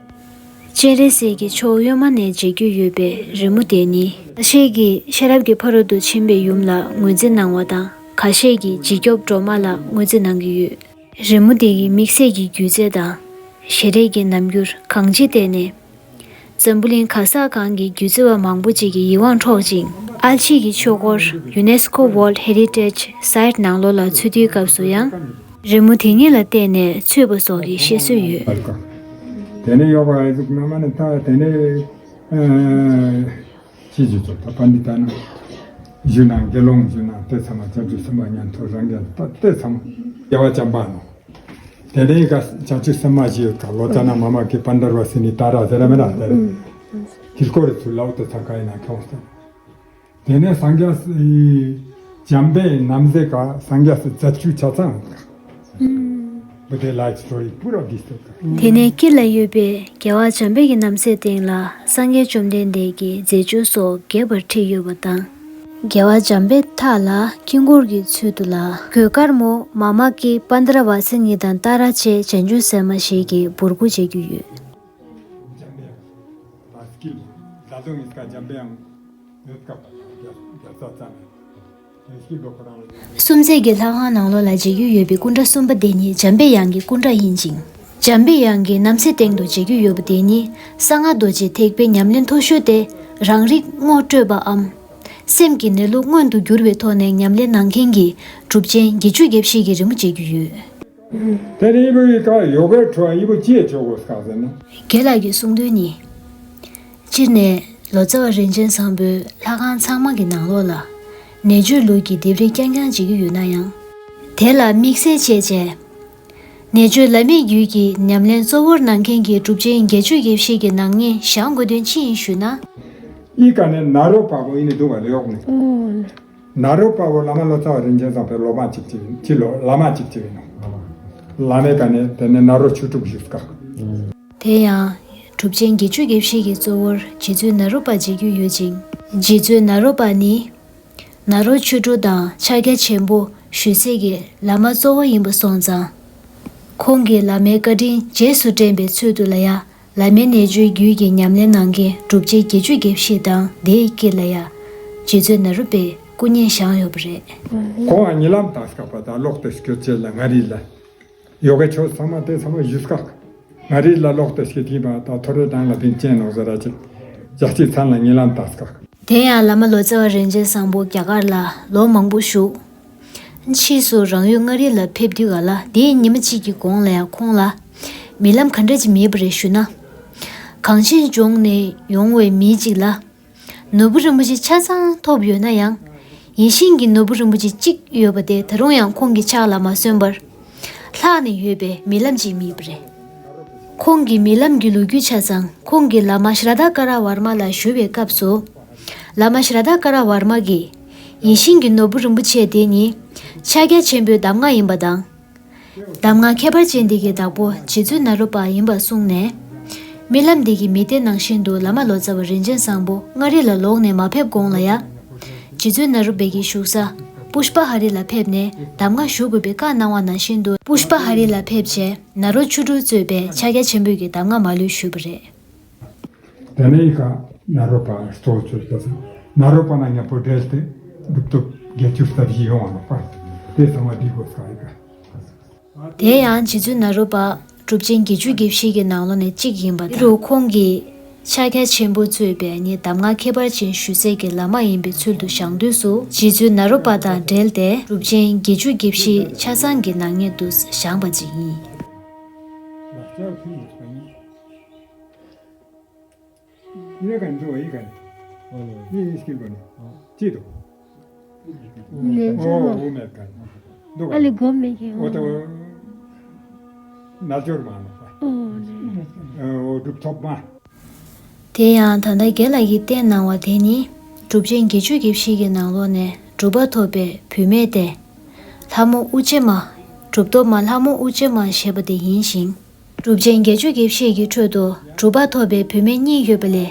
སྤྱན་རས་གཟིགས་ཀྱི་ཕྱོགས་གཡོན་མ་ནས་མཇལ་རྒྱུ་ཡོད་པའི་རི་མོ་དེ་ནི། ཁ་ཤས་ཀྱིས་ཤེས་རབ་ཀྱི་ཕ་རོལ་ཏུ་ཕྱིན་པའི་ཡུམ་ལ་ངོས་འཛིན་གནང་བ་དང་། ཁ་ཤས་ཀྱིས་འཇིགས་སྐྱོབ་སྒྲོལ་མ་ལ་ངོས་འཛིན་གནང་གི་ཡོད། རི་མོ་དེ་ཡི་དམིགས་བསལ་གྱི་སྒྱུ་རྩལ་དང་། ཞལ་རས་ཀྱི་རྣམ་འགྱུར་གང་ཅིའི་ཐད་ནས། འཛམ་བུ་གླིང་གང་ས་གང་གི་སྒྱུ་རྩལ་བ་མང་པོ་ཅིག་གི་ཡིད་དབང་འཕྲོག་ཅིང་། ཨལ་ཆི་གི་ཆོས་འཁོར་UNESCO World Heritage Site ནང་ལོགས་ལ་ཚུད་དུས་སྐབས་སུ་ཡང་། རི་མོ་དེ་ཉིད་ལ་བརྟེན་ནས་ཚུད་པ་སོགས་ཀྱི་བཤད་སྲོལ་ཡོད། དེ་ནས་ཡོ་ག་ཨེ་ཟུག་ན་མ་ནི་ད་དེ་ནས་ཨ། ཅི་ཞིག་ཚོགས་ད་པཎ་ཌི་ཏ་ན་ཞུ་ན་དགེ་སློང་ཞུ་ན་དེ་ཚང་མ་བྱང་ཆུབ་སེམས་དཔའ་ཉན་ཐོས་རང་རྒྱལ་ད་དེ་ཚང་མ་རྒྱལ་བ་བྱམས་པ་ནོ། དེ་ནས་ཀ་བྱང་ཆུབ་སེམས་དཔའ་ཞིག་ཡོད་ཀ་ལོ་ཙཱ་ན་མཱ་མ་ཀཱི་པཎྡྲ་བ་སི་ནི་ཏཱ་ར་ཟེར་ར་མེད་ར་ཟེར། དཀྱིལ་འཁོར་རེ་ཚུར་ལའོ་དེ་ཚང་ཀ་ཡིན་ན་ཁྱོངས་ཏེ། དེ་ནས་སངས་རྒྱས་སི་འཇམ་པའི་ནམ་ཟེ་ཀ་སངས་རྒྱས་སི་རྫ་ཆུ་ཆ་ཚང་ཀ། བུ་དེ་ལ་ཅི་ཚོ་ཡི་པུ་ར་དིས་ཏོ་ཀ། དེ་ནས་དཀྱིལ་ལ་ཡོད་པའི་རྒྱལ་བ་འཇམ་དཔལ་གྱི་ནམ་ཟེ་སྟེང་ལ་སངས་རྒྱས་བཅོམ་ལྡན་འདས་ཀྱི་མཛད་སྤྱོད་སོགས་རྒྱས་པར་བྲིས་ཡོད་པ་དང་། རྒྱལ་བ་འཇམ་དཔལ་ཐག་ལ་དཀྱིལ་འཁོར་གྱི་ཚུལ་དུ་ལ་གོས་དཀར་མོ་མཱ་མ་ཀཱི་པཎྡྲ་བ་སི་ནི་དང་ཏཱ་ར་བཅས་བྱང་ཆུབ་སེམས་དཔའ་ཞིག་གི་འབུར་སྐུ་མཇལ་རྒྱུ་ཡོད། སུམ་བརྩེགས་ཀྱི་ལྷ་ཁང་ནང་ལོགས་ལ་མཇལ་རྒྱུ་ཡོད་པའི་སྐུ་འདྲ་གསུམ་པ་དེ་ཉིད་འཇམ་པའི་དབྱངས་ཀྱི་སྐུ་འདྲ་ཡིན་ཅིང་། འཇམ་པའི་དབྱངས་ཀྱི་ནམ་ཟེ་སྟེང་དུ་མཇལ་རྒྱུ་ཡོད་པ་དེ་ཉིད་གསང་སྔགས་རྡོ་རྗེ་ཐེག་པའི་ཉམས་ལེན་མཐོ་ཤོས་ཏེ། རང་རིག་ངོ་སྤྲོད་པའམ། སེམས་ཀྱི་གནས་ལུགས་མངོན་དུ་གྱུར་བའི་ཐོག་ནས་ཉམས་ལེན་གནང་མཁན་གྱི་གྲུབ་ཆེན་བརྒྱད་ཅུ་གྱ་བཞི་གི་རི་མོ་མཇལ་རྒྱུ་ཡོད། དེ་ནས་ཨི་བོ་ཡི་ཀ་ཡོ་གའི་ཁྲོད་ཨི་བོ་ཅི་ཡེ་ཆོག་གོ་སྐག་ཟེར་ན། རྒན་ལགས་ཀྱིས་གསུངས་དོན་ནི། སྤྱིར་ནས་ལོ་ཙཱ་བ་རིན་ཆེན་བཟང་པོའི་ལྷ་ཁང་ཚང་མ་གི་ནང་ལོགས་ལ་ནེ་ཙོའི་ལུགས་ཀྱི་ལྡེབས་རིས་རྐྱང་རྐྱང་བྱེད་ཀྱི་ཡོད་ན་ཡང་། དེ་ལ་དམིགས་བསལ་བྱས་བྱས། ནེ་ཙོའི་བླ་མེད་རྒྱུད་ཀྱི་ཉམས་ལེན་གཙོ་བོར་གནང་མཁན་གྱི་གྲུབ་ཆེན་བརྒྱད་ཅུ་གྱ་བཞི་གི་ནང་ནས་བཞེངས་དགོས་དོན་ཅི་ཡིན་ཞུས་ན། ཨི་ཀ་ནས་ནཱ་རོ་པ་པོ་ཨི་ནས་འདུག་བ་ལེ་ཡོག་ནས། ཨོ། ནཱ་རོ་པ་པོ་བླ་མ་ལོ་ཙཱ་བ་རིན་ཆེན་བཟང་པོའི་སློབ་མ་གཅིག་ཅིག་ཡིན། ཅི་ལོ་བླ་མ་གཅིག་ཅིག་ཡིན་ནོ། བླ་མའི་ཀ་ནས་དེ་ནས་ནཱ་རོ་ཆོས་དྲུག་བཞུགས་ཀ། དེ་ཡང་གྲུབ་ཆེན་བརྒྱད་ཅུ་གྱ་བཞི་གི་གཙོ་བོར་རྗེ་བཙུན་ནཱ་རོ་པ་མཇལ་རྒྱུ་ཡོད་ཅིང་། རྗེ་བཙུན་ནཱ་རོ་པ་ནི་ནཱ་རོ་ཆོས་དྲུག་དང་ཕྱག་རྒྱ་ཆེན་པོ་ཞུ་སའི་གི་བླ་མ་གཙོ་བོ་ཡིན་པ་སོང་ཙང་། ཁོང་གིས་བླ་མའི་བཀའ་དྲིན་རྗེས་སུ་དྲན་པའི་ཚུལ་དུ་ལ་ཡ། བླ་མའི་ནེ་ཙོའི་རྒྱུད་ཀྱི་ཉམས་ལེན་གནང་མཁན་གྲུབ་ཆེན་བརྒྱད་ཅུ་གྱ་བཞི་དང་དེའི་དཀྱིལ་ལ་ཡ། རྗེ་བཙུན་ནཱ་རོ་པའི་སྐུ་བརྙན་བཞེངས་ཡོད་པ་རེད། ཁོང་ཨ་ཉི་ལམ་དང་སྐབས་པ་དང་ལོག་སྟེ་སྐྱོད་ཆེད་ལ་མངའ་རིས་ལ། ཡོ་གའི་ཆོས་ཚང་མ་དེ་ཚང་མ་བཞུགས་སྐག། མངའ་རིས་ལ་ལོག་སྟེ་སྐྱེ་ཐིམ་པ་དང་ཐོ་རེ་དང་ལ་ཕིན་ཅན་ནོག་ཟ་ར་ཅིག། ཇག་ཅིག་ཚང་ལ་ཉི་ལམ་དང་སྐག། དེ་ཡང་བླ་མ་ལོ་ཙཱ་བ་རིན་ཆེན་བཟང་པོ་རྒྱ་གར་ལ་ལོ་མང་པོ་བཞུགས། ཕྱིས་སུ་རང་ཡུལ་མངའ་རིས་ལ་ཕེབས་དུས་ག་ལ་དེའི་ཉི་མ་གཅིག་གི་གོང་ལ་ཡང་ཁོང་ལ་རྨི་ལམ་ག་འདྲ་ཅིག་རྨིས་པ་རེད་ཞུ་ན། གངས་ཅན་ལྗོངས་ནས་ཡོང་བའི་མི་གཅིག་ལ་ནོར་བུ་རིན་པོ་ཆེ་ཆ་ཚང་ཐོབ་ཡོད་ན་ཡང་། ཡིད་བཞིན་གྱི་ནོར་བུ་རིན་པོ་ཆེ་གཅིག་ཡོད་པ་དེ་ད་རུང་ཡང་ཁོང་གི་ཕྱག་ལ་མ་སོན་པར། ལྷག་ནས་ཡོད་པའི་རྨི་ལམ་ཅིག་རྨིས་པ་རེད། ཁོང་གི་རྨི་ལམ་གྱི་ལོ་རྒྱུས་ཆ་ཚང་ཁོང་གི་བླ་མ་ཤྲ་དྷ་ཀ་ར་ཝར་མ་ལ་ཞུ་བའི་སྐབས་སུ། བླ་མ་ཤྲ་དྷ་ཀ་ར་ཝར་མ་གིས་ཡིད་བཞིན་གྱི་ནོར་བུ་རིན་པོ་ཆེ་དེ་ནི་ཕྱག་རྒྱ་ཆེན་པོའི་གདམས་ངག་ཡིན་པ་དང་། གདམས་ངག་ཁྱད་པར་ཅན་དེ་གའི་བདག་པོ་རྗེ་བཙུན་ནཱ་རོ་པ་ཡིན་པ་གསུངས་ནས། རྨི་ལམ་དེ་གི་མི་སྡེ་ནང་བཞིན་དུ་བླ་མ་ལོ་ཙཱ་བ་རིན་ཆེན་བཟང་པོ་མངའ་རིས་ལ་ལོག་ནས་མ་ཕེབས་གོང་ལ་ཡ། རྗེ་བཙུན་ནཱ་རོ་པའི་གི་བཞུགས་ས་པུཤ་པ་ཧ་རི་ལ་ཕེབས་ནས་གདམས་ངག་ཞུ་དགོས་པའི་བཀའ་གནང་བ་ནང་བཞིན་དུ་པུཤ་པ་ཧ་རི་ལ་ཕེབས་རྗེས་ནཱ་རོ་ཆོས་དྲུག་གཙོས་པའི་ཕྱག་རྒྱ་ཆེན་པོའི་གི་གདམས་ངག་མ་ལུས་ཞུས་པ་རེད། དེ་ནས་ཡི་ག་ནཱ་རོ་པ་གཙོ་བོ་ཆོས་ལ་ནཱ་རོ་པ་ན་མཉམ་པོ་འབྲེལ་ཏེ་གྲུབ་ཐོབ་བརྒྱད་ཅུ་རྩ་བཞི་ཡོང་བ་ལ་པ་དེ་ཚང་མ་འདི་དགོས་ཀ་ཡི་ག། དེ་ཡང་རྗེ་བཙུན་ནཱ་རོ་པ་གྲུབ་ཆེན་བརྒྱད་ཅུ་གྱ་བཞི་གི་ནང་ལོགས་ནས་གཅིག་ཡིན་པ་དང་། དེ་རུ་ཁོང་གིས་ཕྱག་རྒྱ་ཆེན་པོ་གཙོས་པའི་ནི་གདམས་ངག་ཁྱད་པར་ཅན་ཞུ་སའི་གི་བླ་མ་ཡིན་པའི་ཚུལ་དུ་བཞེངས་དུས་སུ་རྗེ་བཙུན་ནཱ་རོ་པ་དང་འབྲེལ་ཏེ་གྲུབ་ཆེན་བརྒྱད་ཅུ་གྱ་བཞི་ཆ་ཚང་གི་ནང་ཉིད་དུ་བཞེངས་པ་ཅིག་ཡིན། ཡེ་ག་འགྲོ་ཡེ་ག་ནི། ཡེ་ཡེ་སྐྱིད་པ་ནི། ཅི་དོ། ལན་ཅི་ཨོ་ལོ། འོ་མེད་ག་ནི། འདུག་ག་ཨ་ལི་གོ་མེད་ཀྱི་འོ་ད་འོ། ནལ་འབྱོར་མ་ནོག་པ། ཨོ་ནི། ཨོ་གྲུབ་ཐོབ་མ། དེ་ཡང་ད་ལྟ་རྒན་ལགས་ཀྱིས་བསྟན་གནང་བ་དེ་ནི་གྲུབ་ཆེན་བརྒྱད་ཅུ་གྱ་བཞི་གི་ནང་ལོགས་ནས་གྲུབ་པ་ཐོབ་པའི་བུད་མེད་དེ། ལྷ་མོ་ཨུ་ཅེ་མ། གྲུབ་ཐོབ་མ་ལྷ་མོ་ཨུ་ཅེ་མ་ཞེས་པ་དེ་ཡིན་ཞིང་། གྲུབ་ཆེན་བརྒྱད་ཅུ་གྱ་བཞི་གི་ཁྲོད་དུ་གྲུབ་པ་ཐོབ་པའི་བུད་མེད་གཉིས་ཡོད་པ་ལས་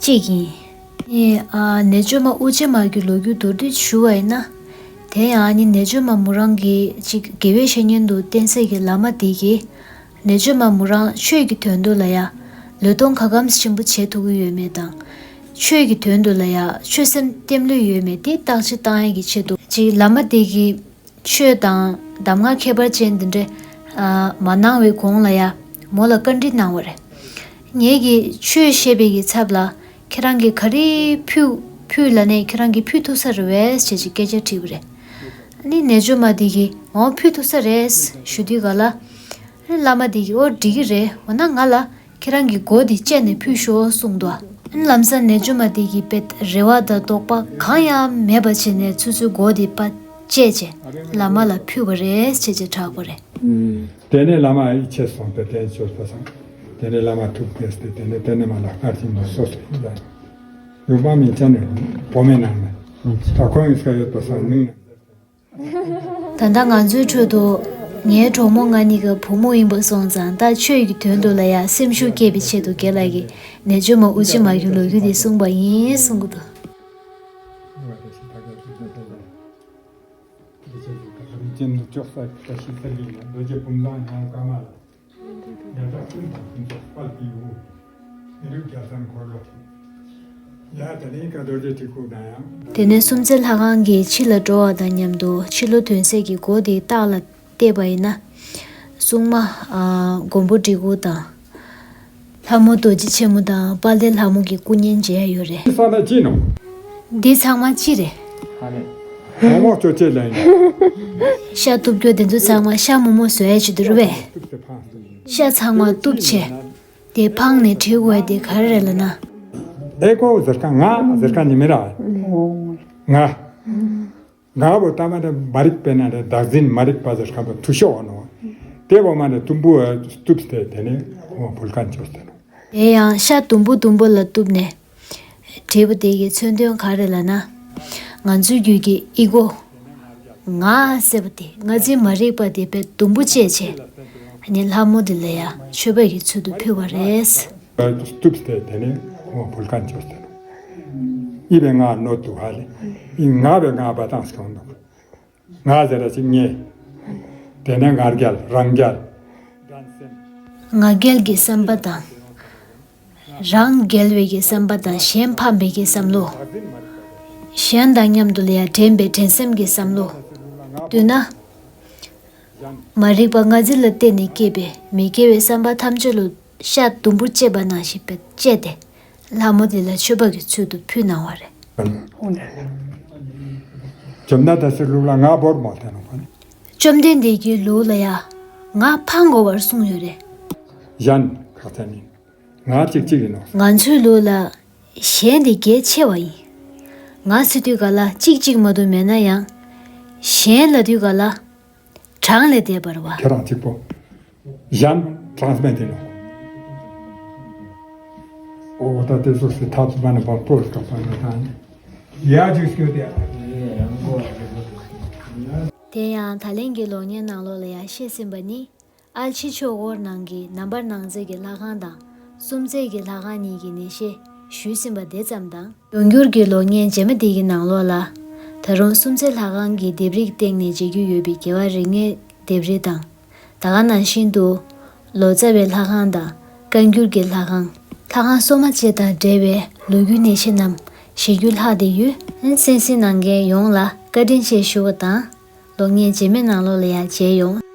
གཅིག་ཡིན། ཨ་ནི་ཨ་རྣལ་འབྱོར་མ་ཨུ་ཅེ་མ་གི་ལོ་རྒྱུས་མདོར་བསྡུས་ཞུ་བ་ཡིན་ན། དེ་ཡང་ཨ་ནི་རྣལ་འབྱོར་མ་མོ་རང་གི་གཅིག་དགེ་བའི་བཤེས་གཉེན་དུ་བསྟེན་སའི་གི་བླ་མ་དེ་གིས། རྣལ་འབྱོར་མ་མོ་རང་ཆོས་ཀྱི་དོན་དུ་ལ་ཡ། ལུས་གཏོང་ག་གམ་ཆེན་པོ་བྱེད་ཐུབ་ཀྱི་ཡོད་མེད་དང་། ཆོས་ཀྱི་དོན་དུ་ལ་ཡ་ཆོས་སེམས་བརྟན་པོ་ཡོད་མེད་དེ་བརྟག་དཔྱད་བཏང་ཡ་གི་ཆེད་དུ་གཅིག་བླ་མ་དེ་གིས། ཆོས་དང་གདམས་ངག་ཁྱད་པར་ཅན་འདི་འདྲ། ཨ་མ་གནང་བའི་གོང་ལ་ཡ། མོ་ལ་བཀའ་འདྲི་གནང་བ་རེད། ངེད་ཀྱིས་ཆོས་བཤད་པའི་གི་ཚབ་ལ་ཁྱེད་རང་གིས་ག་རེ་ཕུལ་ཕུལ་ལབ་ནས་ཁྱེད་རང་གིས་ཕུལ་ཐུབ་ས་རེད་པས་ཞེས་ཀྱི་སྐད་ཆ་དྲིས་པ་རེད། ཨ་ནི་རྣལ་འབྱོར་མ་དེ་གིས་འོ་ཕུལ་ཐུབ་ས་རེད་ཞུ་དུས་ག་ལ། ཨ་ནི་བླ་མ་དེ་གིས་འོ་འགྲིག་གི་རེད། འོ་ན་ང་ལ། ཁྱེད་རང་གི་མགོ་དེ་བཅད་ནས་ཕུལ་ཤོག་གསུངས་འདུག་ཨ་ནི་ལམ་སང་རྣལ་འབྱོར་མ་དེ་གིས་དཔེ་རེ་བ་དང་དོགས་པ་གང་ཡང་མེད་པ་བྱས་ནས་ཚུར་ཚུར་མགོ་དེ་ཕར་བཅད་བྱས་བླ་མ་ལ་ཕུལ་བ་རེད་ཅེས་ཅེས་གྲགས་པ་རེད། དེ་ནས་བླ་མ་ཡིད་ཆེས་སོང་སྟེ་དེ་ཆོས་པ་སང་། དེ་ནས་བླ་མ་ཐུགས་དགྱེས་ཏེ་དེ་ནས་དེ་ནས་མ་ལ་སྔར་བཞིན་དུ་སོ་སོ་ཡིན་ལ། ཡུམ་མ་མིན་ཅན་ནས་བུད་མེད་ནང་ནས་ད་ཁོང་ཡིན་སྐལ་ཡོད་པ་སང་མིང་། ད་ལྟ་ང་ཚོའི་ཁྲོད་དུ་ངའི་གྲོགས་མོ་ང་གཉིས་ཀ་བུ་མོ་ཡིན་པ་སོང་ཙང་ད་ཆོས་ཀྱི་དོན་དུ་ལ་ཡ་སེམས་ཤུགས་སྐྱེད་པའི་ཆེད་དུ་རྒན་ལགས་ཀྱིས་རྣལ་འབྱོར་མ་ཨུ་ཅེ་མ་གི་ལོ་རྒྱུས་དེ་གསུངས་པ་ཡིན་གསུང་གི་འདུག་རྡོ་རྗེ་འབུམ་ཚང་ཡང་བཀའ་མ་ལ། དེ་ནས་སུམ་རྩེན་ལྷ་ཁང་གི་ཕྱི་ལ་འགྲོ་བ་དང་མཉམ་དུ་ཕྱི་ལོགས་ཐོན་སའི་གི་སྒོ་དེ་ལྟག་ལ་བལྟས་པ་ཡིན་ན། སྲུང་མ་ཨ་མགོན་པོ་འབྲི་གུང་དང་། ལྷ་མོ་རྡོ་རྗེ་ཆེན་མོ་དང་དཔལ་ལྡན་ལྷ་མོ་གི་སྐུ་བརྙན་མཇལ་ཡ་ཡོད་རེད། ས་ན་ཅི་ནོ། འདི་ཚང་མ་ཅི་རེད། མོག་མོག་ཅོ་ཅེ་ལ་ཡིན། ཤ་གཏུབ་རྒྱུ་དེ་ཚོ་ཚང་མ་ཤ་མོག་མོག་བཟོ་ཡ་ཅིག་འདུག་རེད་པས། ཤ་ཚང་མ་གཏུབ་བྱས། དེ་འཕངས་ནས་བྲི་དགོས་དེ་ག་རེ་རེད་ལབ་ན། ཨེ་ཀོ་ཟེར་ཁ་ང་ཟེར་ཁ་ཉི་མི་ར། ང་། ང་བོ་ཏ་མ་དེ་མ་རིག་པས་ན་རེ་བདག་འཛིན་མ་རིག་པ་ཟེར་ཁ་བོ་ཐུ་ཤོ་ཨ་ནོ། དེ་བོ་མ་རེ་དུམ་བུ་གཏུབ་སྟེ་དེ་ནས་ཁོང་བུལ་ཁན་ཅོས་ཏེ་ནོ། དེ་ཡང་ཤ་དུམ་བུ་དུམ་བུ་ལ་གཏུབ་ནས། བྲིས་པ་དེ་གི་མཚོན་དོན་ག་རེ་ལབ་ན། ང་ཚོའི་རྒྱུད་ཀྱི་ཨི་གོ། ང་ཟེར་བ་དེ་ང་ཚོའི་མ་རིག་པ་དེ་བས་དུམ་བུ་བཅད་བྱས། ཨ་ནི་ལྷ་མོ་དེ་ལ་ཡ་མཆོད་པ་གི་ཚུལ་དུ་ཕུལ་བ་རེད། གཏུབ་སྟེ་དེ་ནས་ཁོང་བུལ་ཁན་ཅོས་ཏེ་ནོ། ཨི་བས་ང་ནོ་དུ་ཧ་ལེ། ཨི་ང་བས་ང་བ་དང་སྐྱོང་ནོ། ང་ཟེར་ར་ཅིག་ངས། དེ་ནས་ང་རྒྱལ་རང་རྒྱལ། ང་རྒྱལ་གྱི་བསམ་པ་དང་། རང་རྒྱལ་བའི་གི་བསམ་པ་དང་གཞན་ཕམ་པའི་གི་བསམ་བློ། གཞན་དང་མཉམ་དུ་ལ་ཡ་འགྲན་པའི་འགྲན་སེམས་ཀྱི་བསམ་བློ། བསྡུ་ན། མ་རིག་པ་ལྔ་འཛིན་ལ་བརྟེན་ནས་སྐྱེས་པའི་མི་དགེ་བའི་བསམ་པ་ཐམས་ཅད་ལ་ཤ་དུམ་བུར་བཅད་པ་ནང་བཞིན་པས་བཅད་དེ། ལྷ་མོ་དེ་ལ་མཆོད་པ་གི་ཚུལ་དུ་ཕུལ་གནང་བ་རེད། བཅོམ་ལྡན་འདས་སི་ལུག་ལ་ང་བོར་མོ་དེ་ནོ་ཁོ་ནི། བཅོམ་ལྡན་འདས་ཀྱི་ལུགས་ལ་ཡ་ང་ཕང་དགོ་བར་གསུངས་ཡོད་རེད། གཞན་ཁག་ཚན་ནི་ང་གཅིག་གཅིག་ཡིན་ནོ། ང་ཚོའི་ལུགས་ལ་གཞན་དེ་གལ་ཆེ་བ་ཡིན། ང་ཟེར་དུས་ག་ལ་གཅིག་གཅིག་མ་གཏོགས་མེད་ན་ཡང་། གཞན་ལབ་དུས་ག་ལ། གྲངས་ལས་འདས་པ་རེད་བ། ཁྱེད་རང་གཅིག་པོ། གཞན་གྲངས་མེད་དེ་ནོ། ཨོ་ད་དེ་སོ་སོའི་ཐབས་མ་ནི་བ་པོ་རེ་ཀ་པ་ན་ད་ནི། ཡ་ཇུས་སྐྱོ་དེ། དེ་ཡང་ད་ལན་གྱི་གློག་བརྙན་ནང་ལོགས་ལ་ཡང་བཤད་ཟིན་པ་ནི། ཨལ་ཆི་ཆོས་འཁོར་ནང་གི་ནམ་བར་ནང་རྩེ་གི་ལྷ་ཁང་དང་། སུམ་རྩེ་གི་ལྷ་ཁང་གཉིས་ཀྱི་ནི་བཤད་ཞུས་ཟིན་པ་དེ་ཙམ་དང་། འབྱུང་འགྱུར་གྱི་གློག་བརྙན་རྗེས་མ་དེ་གི་ནང་ལོགས་ལ། ད་རུང་སུམ་རྩེ་ལྷ་ཁང་གི་ལྡེབས་རིས་སྟེང་ནས་མཇལ་རྒྱུ་ཡོད་པའི་རྒྱལ་བ་རིགས་ལྔའི་ལྡེབས་རིས་དང་། ད་ག་ནང་བཞིན་དུ། ལོ་ཙཱ་བའི་ལྷ་ཁང་དང་། བཀའ་འགྱུར་གྱི་ལྷ་ཁང་། ལྷ་ཁང་སོ་མ་བཅས་དང་འབྲེལ་བའི་ལོ་རྒྱུས་གནས་བཤད་རྣམས་ཞུ་རྒྱུ་ལྷག་བསྡད་ཡོད། གསན་གཟིགས་གནང་མཁན་ཡོངས་ལ་བཀའ་དྲིན་ཆེ་ཞུ་བ་དང་། གློག་བརྙན་རྗེས་མའི་ནང་ལོགས་ལ་ཡང་མཇལ་ཡོང་།